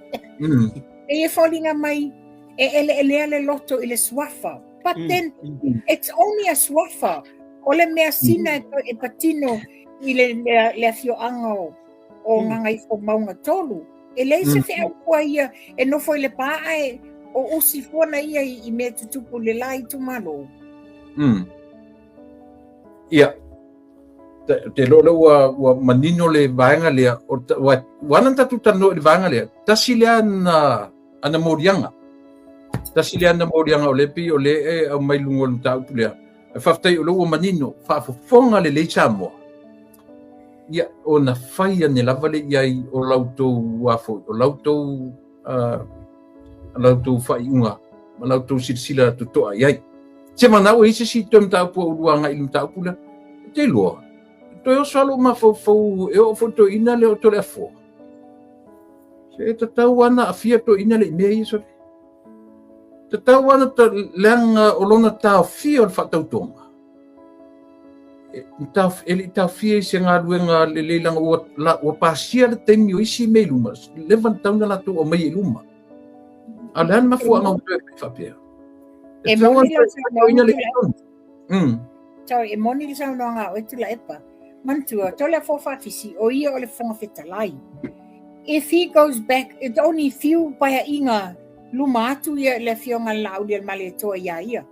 E e foliga mai, e eleelea le loto i le suafa. But then, it's only a suafa. O le measina e patino i le, le, le afioaga o, o Gagaifomauga 3. E leai se feau fua ia e nofo i le pā ae o usi fuana ia i, i mea tutupu i le la itumalo. Ia, te iloa lea ua, ua manino le vaega lea, o, ua, ua ala ona tatou talanoa i le vaega lea, tasi lea ana, ana moliaga. Tasi lea ana moliaga o lea pei o lea e aumai luga o le mataupu lea. Ae faafetai o lea ua manino, faafofoga lelei Samoa. Ia, ona fai ane lava lea i ai o la outou a foi, o la outou, la outou faaiuga ma la outou silasila totoa i ai. Se manao e i ai se isi toe mataupu a oulua agai i le mataupu lea? E te iloa, e toe oso lava lou mafaufau e oo foi i le toeaina lea o Toleafoa. Se e tatau lava ona aafia le toeaina lea i mea ia sole. Tatau lava ona leaga o lona taofia o le faatautoga. E le i taofia i se galuega lelei leaga ua pasia le taimi o isi mea i luma, leva ona tatau ona latou aumaia i luma. A o le a le mafuaaga ua toe fai faapea? E moni le saunoaga. Sorry, e moni le saunoaga a oe Tuilaepa. Manatua, Toleafoa Faafisi, o ia o le Fofoga Fetalai. If he goes back, it's only few paeaiga luma atu ia le Afioga i le Laaulialemalietoa iā ia.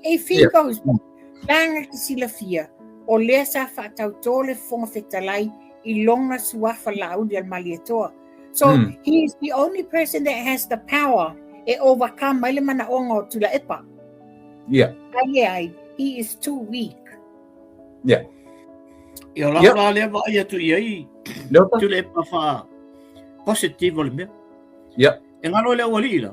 If he goes back, leaga e te silafia, o lea sa faatautō le Fofoga Fetalai i lona suafa Laaulialemalietoa. So, he is the only person that has the power e overcome ai le manaoga o Tuilaepa. Ai leai, he is too weak. Ia, o lau la lea vaai atu i ai, Tuilaepa wha positive o le mea. E ngalo i le aualii la,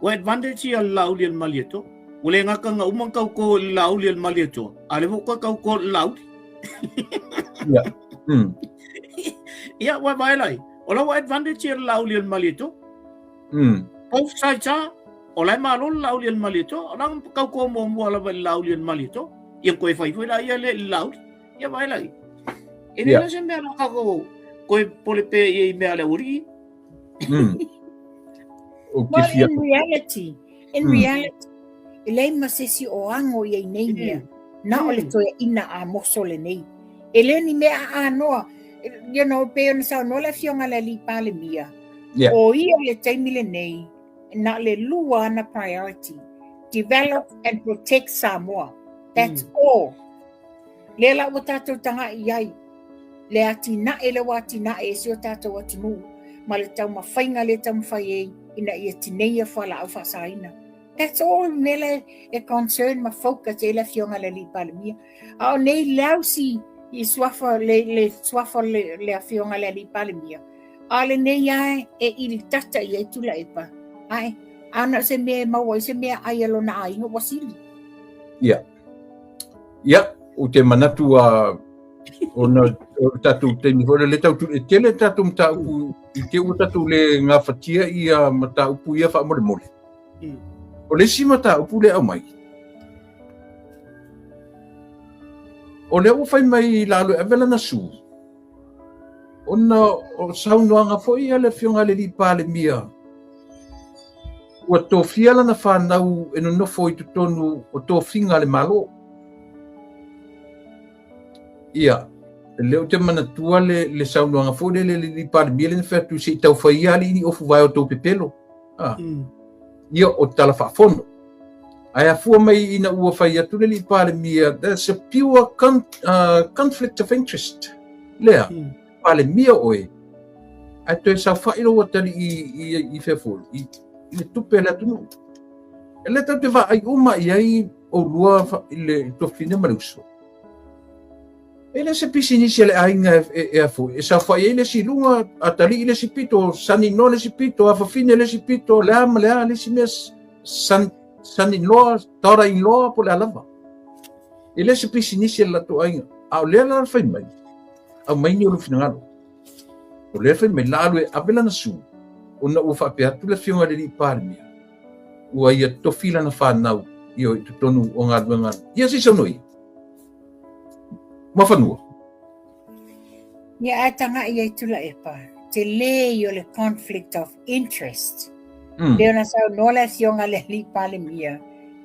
ua advantage ia le Laaulialemalietoa. Ua le gata na uma ona tautō i le Laaulialemalietoa, a o lea foi ua toe tautō i le Laauli. Ia, ua vaai la i, o la ua advantage ia le Laaulialemalietoa. Both sides are, o la e malo le Laaulialemalietoa, o la na tautō muamua lava i le Laaulialemalietoa. Ia toe fai foi la ia lea i le Laauli. Ia vaai la i. E le se mea la kākou toe pole pea i ai mea a le aualii. Well, in reality, in reality, e leai ma se isi o ago i ai nei mea, na o le toeaina Amoso lenei. E le o ni mea aanoa, you know, pei ona saunoa le Afioga i le Alii Palemia, o ia i le taimi lenei, na o le lua ana priority, develop and protect Samoa. That's all. Lea la ua tatou taga'i i ai, le atinae lea ua atinae e si o tatou atunuu ma le taumafaiga lea e taumafai ai ina ia tineia fualaau faasaina. That's all le mea lea e concern ma focus ai le Afioga i le Alii Palemia. A o nei lousy i suafa, le suafa o le Afioga i le Alii Palemia, a o lenei lava e ilitata i ai Tuilaepa, ae a na o se mea e maua ai se meaai a lona aiga ua sili. Yeah. Ia, ou te manatu a ona o le tatou taimi foi lea tau e tele tatou mataupu i te ua tatou le gafatia ia mataupu ia faamolemole. O le isi mataupu lea aumai, o lea ua fai mai lalo e ave lana su, ona o saunoaga foi a le Afioga i le Alii Palemia, ua tofia lana fanau e nonofo i totonu o tofiga a le Malo. Ia, lea ou te manatua le, le saunoaga foi lele le Alii Palemia lea na fai atu se i tau fai ia alii ni ofu vae o tou pepelo. Ah. Ia, o tala faafono. Ae afua mai ina ua fai atu le Alii Palemia, that's a pure conflict of interest. Lea, Palemia oe, ae toe saofai lou atalii i fea foi, i le tupe a le atunuu. E le tatou te vaai uma i ai oulua i le tuafafine ma le uso. E le o se pisinisi a le aiga e a foi, e saofai ai le isi i luga, atalii le isi pito, son-in-law le isi pito, afafine le isi pito, le a ma le a le isi mea, son-in-law, daughter-in-law, po o le a lava. E le o se pisinisi a le latou aiga. A o lea la fai mai, aumai ni o lou finagalo. O lea fai mai, la alu e ave lana su, ona ua faapea atu le Afioga i le Alii Palemia, ua ia tofi lana fanau i o i totonu o galuega. Ia se i saunoa ia. Mafanua. Ia ae taga'i ai Tuilaepa, tele ia o le conflict of interest. Pei ona saunoa le Afioga i le Alii Palemia,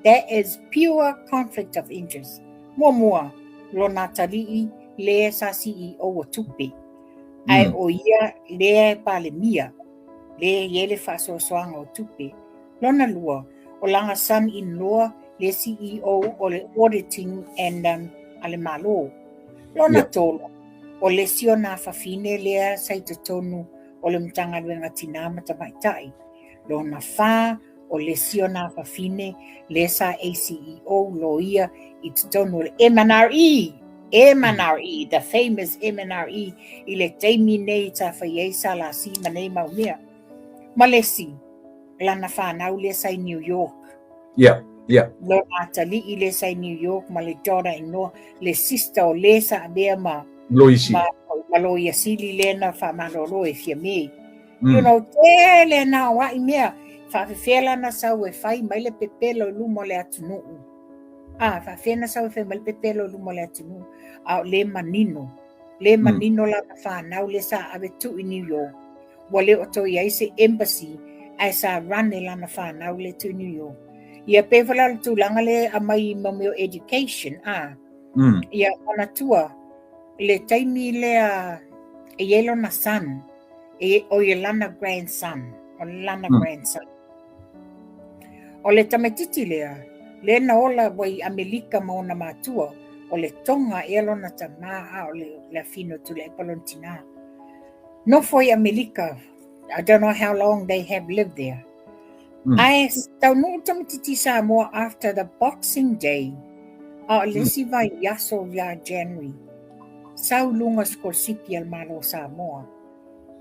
that is pure conflict of interest. Muamua, lona atalii lea sa CEO o tupe, ae o ia lea e Palemia, lea e i ai le faasoasoaga o tupe. Lona lua, o lana son-in-law le CEO o le Auditing and a le Malo. Lona tolu, o le isi o nā fafine lea sa i totonu o le Matagaluega Tinā ma Tamaitai. Lona fā, o le isi o nā fafine lea sa ACEO loia i totonu o le MNRE. MNRE, the famous MNRE i le taimi nei sa fai ai SLC ma nei mau mea. Ma le isi, lana fanau lea sa i New York. Yeah. Lona atalii lea sa i New York ma le daughter-in-law, le sister o le sa avea ma Loisi. ma Loia Sili lea na faamalolo e Fiame. You know, tele na o ai mea, faafefea lana sau e fai mai le pepelo i luma o le atunuu. Ah, faafefea na sau e fai mai le pepelo i luma o le atunuu, a o le manino. Le manino lana fanau lea sa ave tuu i New York. Ua le o toe i ai se embassy ae sa run e lana fanau lea tuu i New York. Ia pei foi la o le tulaga lea e aumai i mea o education, ah. Ia manatua le taimi lea e i ai lona son, e, o ia lana grandson, o lana grandson. O le tamaititi lea, lea na ola ua i Amelika ma ona matua, o le Tonga ea lona tamā a o le, le afine o Tuilaepa lona tinā. Nofo i Amelika, I don't know how long they have lived there. Ae taunuu tamaititi i Samoa after the Boxing Day, a o le isi vaiaso ia January, sau luga sikolasipi a le Malo o Samoa.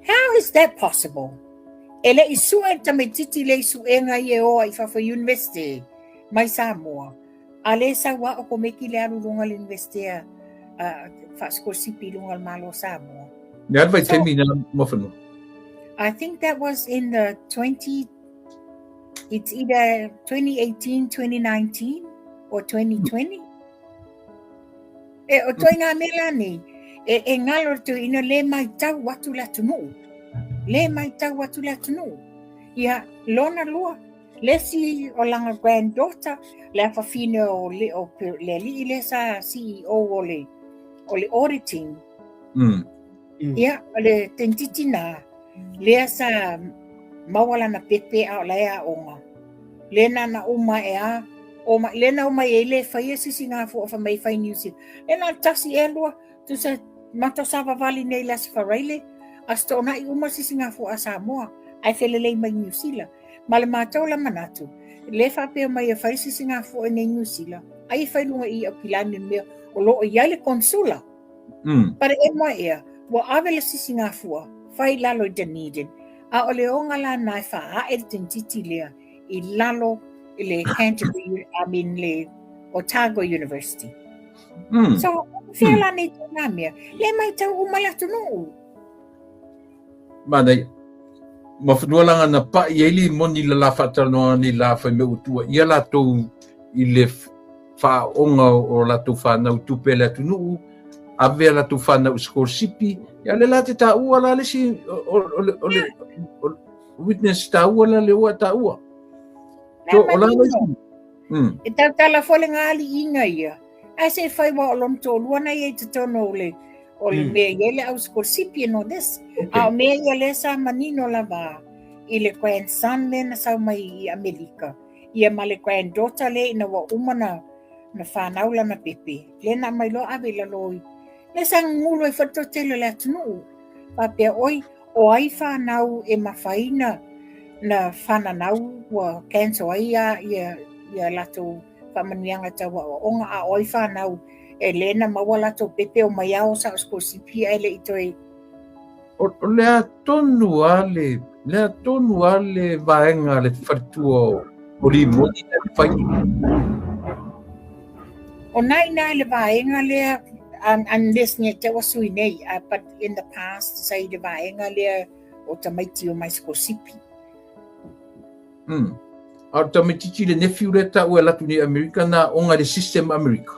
How is that possible? E le i sue le tamaititi lea i suega ia e o ai i fafo i university mai Samoa, a lea e sau lava okomeki le alu i luga o le university a faasikolasipi i luga o le Malo o Samoa. Le a le vaitaimi na Muafanua? I think that was in the 20, it's either 2018, 2019 or 2020. E, o toi ngā mea la nei, e, e ngalo le tuuina le maitau atu le atunuu. Le maitau atu le atunuu. Ia, lona lua, le isi o lana granddaughter, le afafine o le, o le alii lea sa CEO o le, o le auditing. Ia, o le tentiti nā, lea sa maua lana pepe a o la e aoga. Le na na uma e a, o ma, le na uma e le fai e sisi ngā fua fa mai fai New Zealand. Le na tasi e lua, tu sa mato sa vavali nei le Aso Faraile, a sto na i uma sisi ngā fua a Samoa, ai felelei mai New Zealand. Ma le mātou la manatu, le faapea mai e fai sisi ngā fua nei New Zealand, ai e fai lunga i Aukilani mea, o loo i ai le konsula. Pare e moe ea, ua ave le sisigafua, fai i lalo i Dunedin, a o le oga la na e faaae le tentiti lea i lalo i le Canterbury, I mean le Otago University. So, fea la nei tō mea, le mai tau uma le atunuu. Manaia. Muafanua langa na pa'i ai limoni le la faatalanoaga nei la fai mea ua tuuaia latou i le faaoga o latou fanau tupe a le atunuu, ave a latou fanau i sikolasipi, ia le la te taua la le isi o le o le witness taua la le ua taua. So, o la le E tautala foi le ngāliiga ia. Ae se i fai wa o lona toalua na ia i totonu o le o le mea i ai le au sikolasipi and all this. Okay. A o mea ia lea sa manino lava i le grandson lea na sau mai i Amelika. Ia ma le granddaughter lea ina ua uma na na whanau lana pepe. Lea na mai loa ave i lalo i. Lea sa gugulu ai foi le toatele o le atunuu. Faapea oi, o ai whanau e mafai na na whananau ua cancel ai ia ia ia latou faamanuiaga tau aoaoga, a o ai whanau e le na maua latou pepe o mai ao sa o sikolasipi ae le i toe. O le a tonu a le, le a tonu a le vaega le faletua o Limoni na e fai. O nā ina i le vaega lea, unless nge te ua sui nei, but in the past sa i le vaega lea o tamaiti o mai sikolasipi. A o tamaitiiti le nephew lea taua e alu atu nei i Amerika na oga i le system Amerika.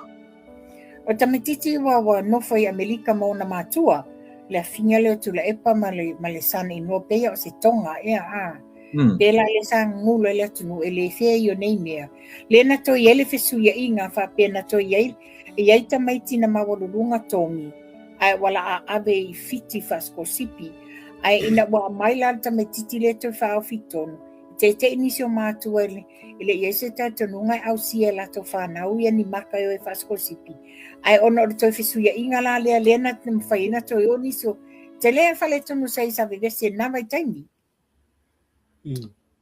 O tamaitiiti ua ua nofo i Amerika ma ona matua, le afiga lea o Tuilaepa ma le, ma le son in-law peia o se Tonga ea a. Pēlā le sa gugulu ai le atunuu e le fea i o nei mea. Le na toe i ai le fesuiaiga faapea na toe i ai, i ai tamaiti na maualuluga togi, ae ua la'a ave i Fiti faasikolasipi. Ae ina ua aumai la le tamaitiiti lea toe faaofi i totonu, i teite'i nisi o matua i le, e le i ai se talitonuga e ausia e latou fanau ia ni maka e o e faasikolasipi. Ae ona o le toe fesuiaiga la lea, lea na mafai ai na toe o nisi o, tele le faletonu sa i sa vevesi i lena vaitaimi.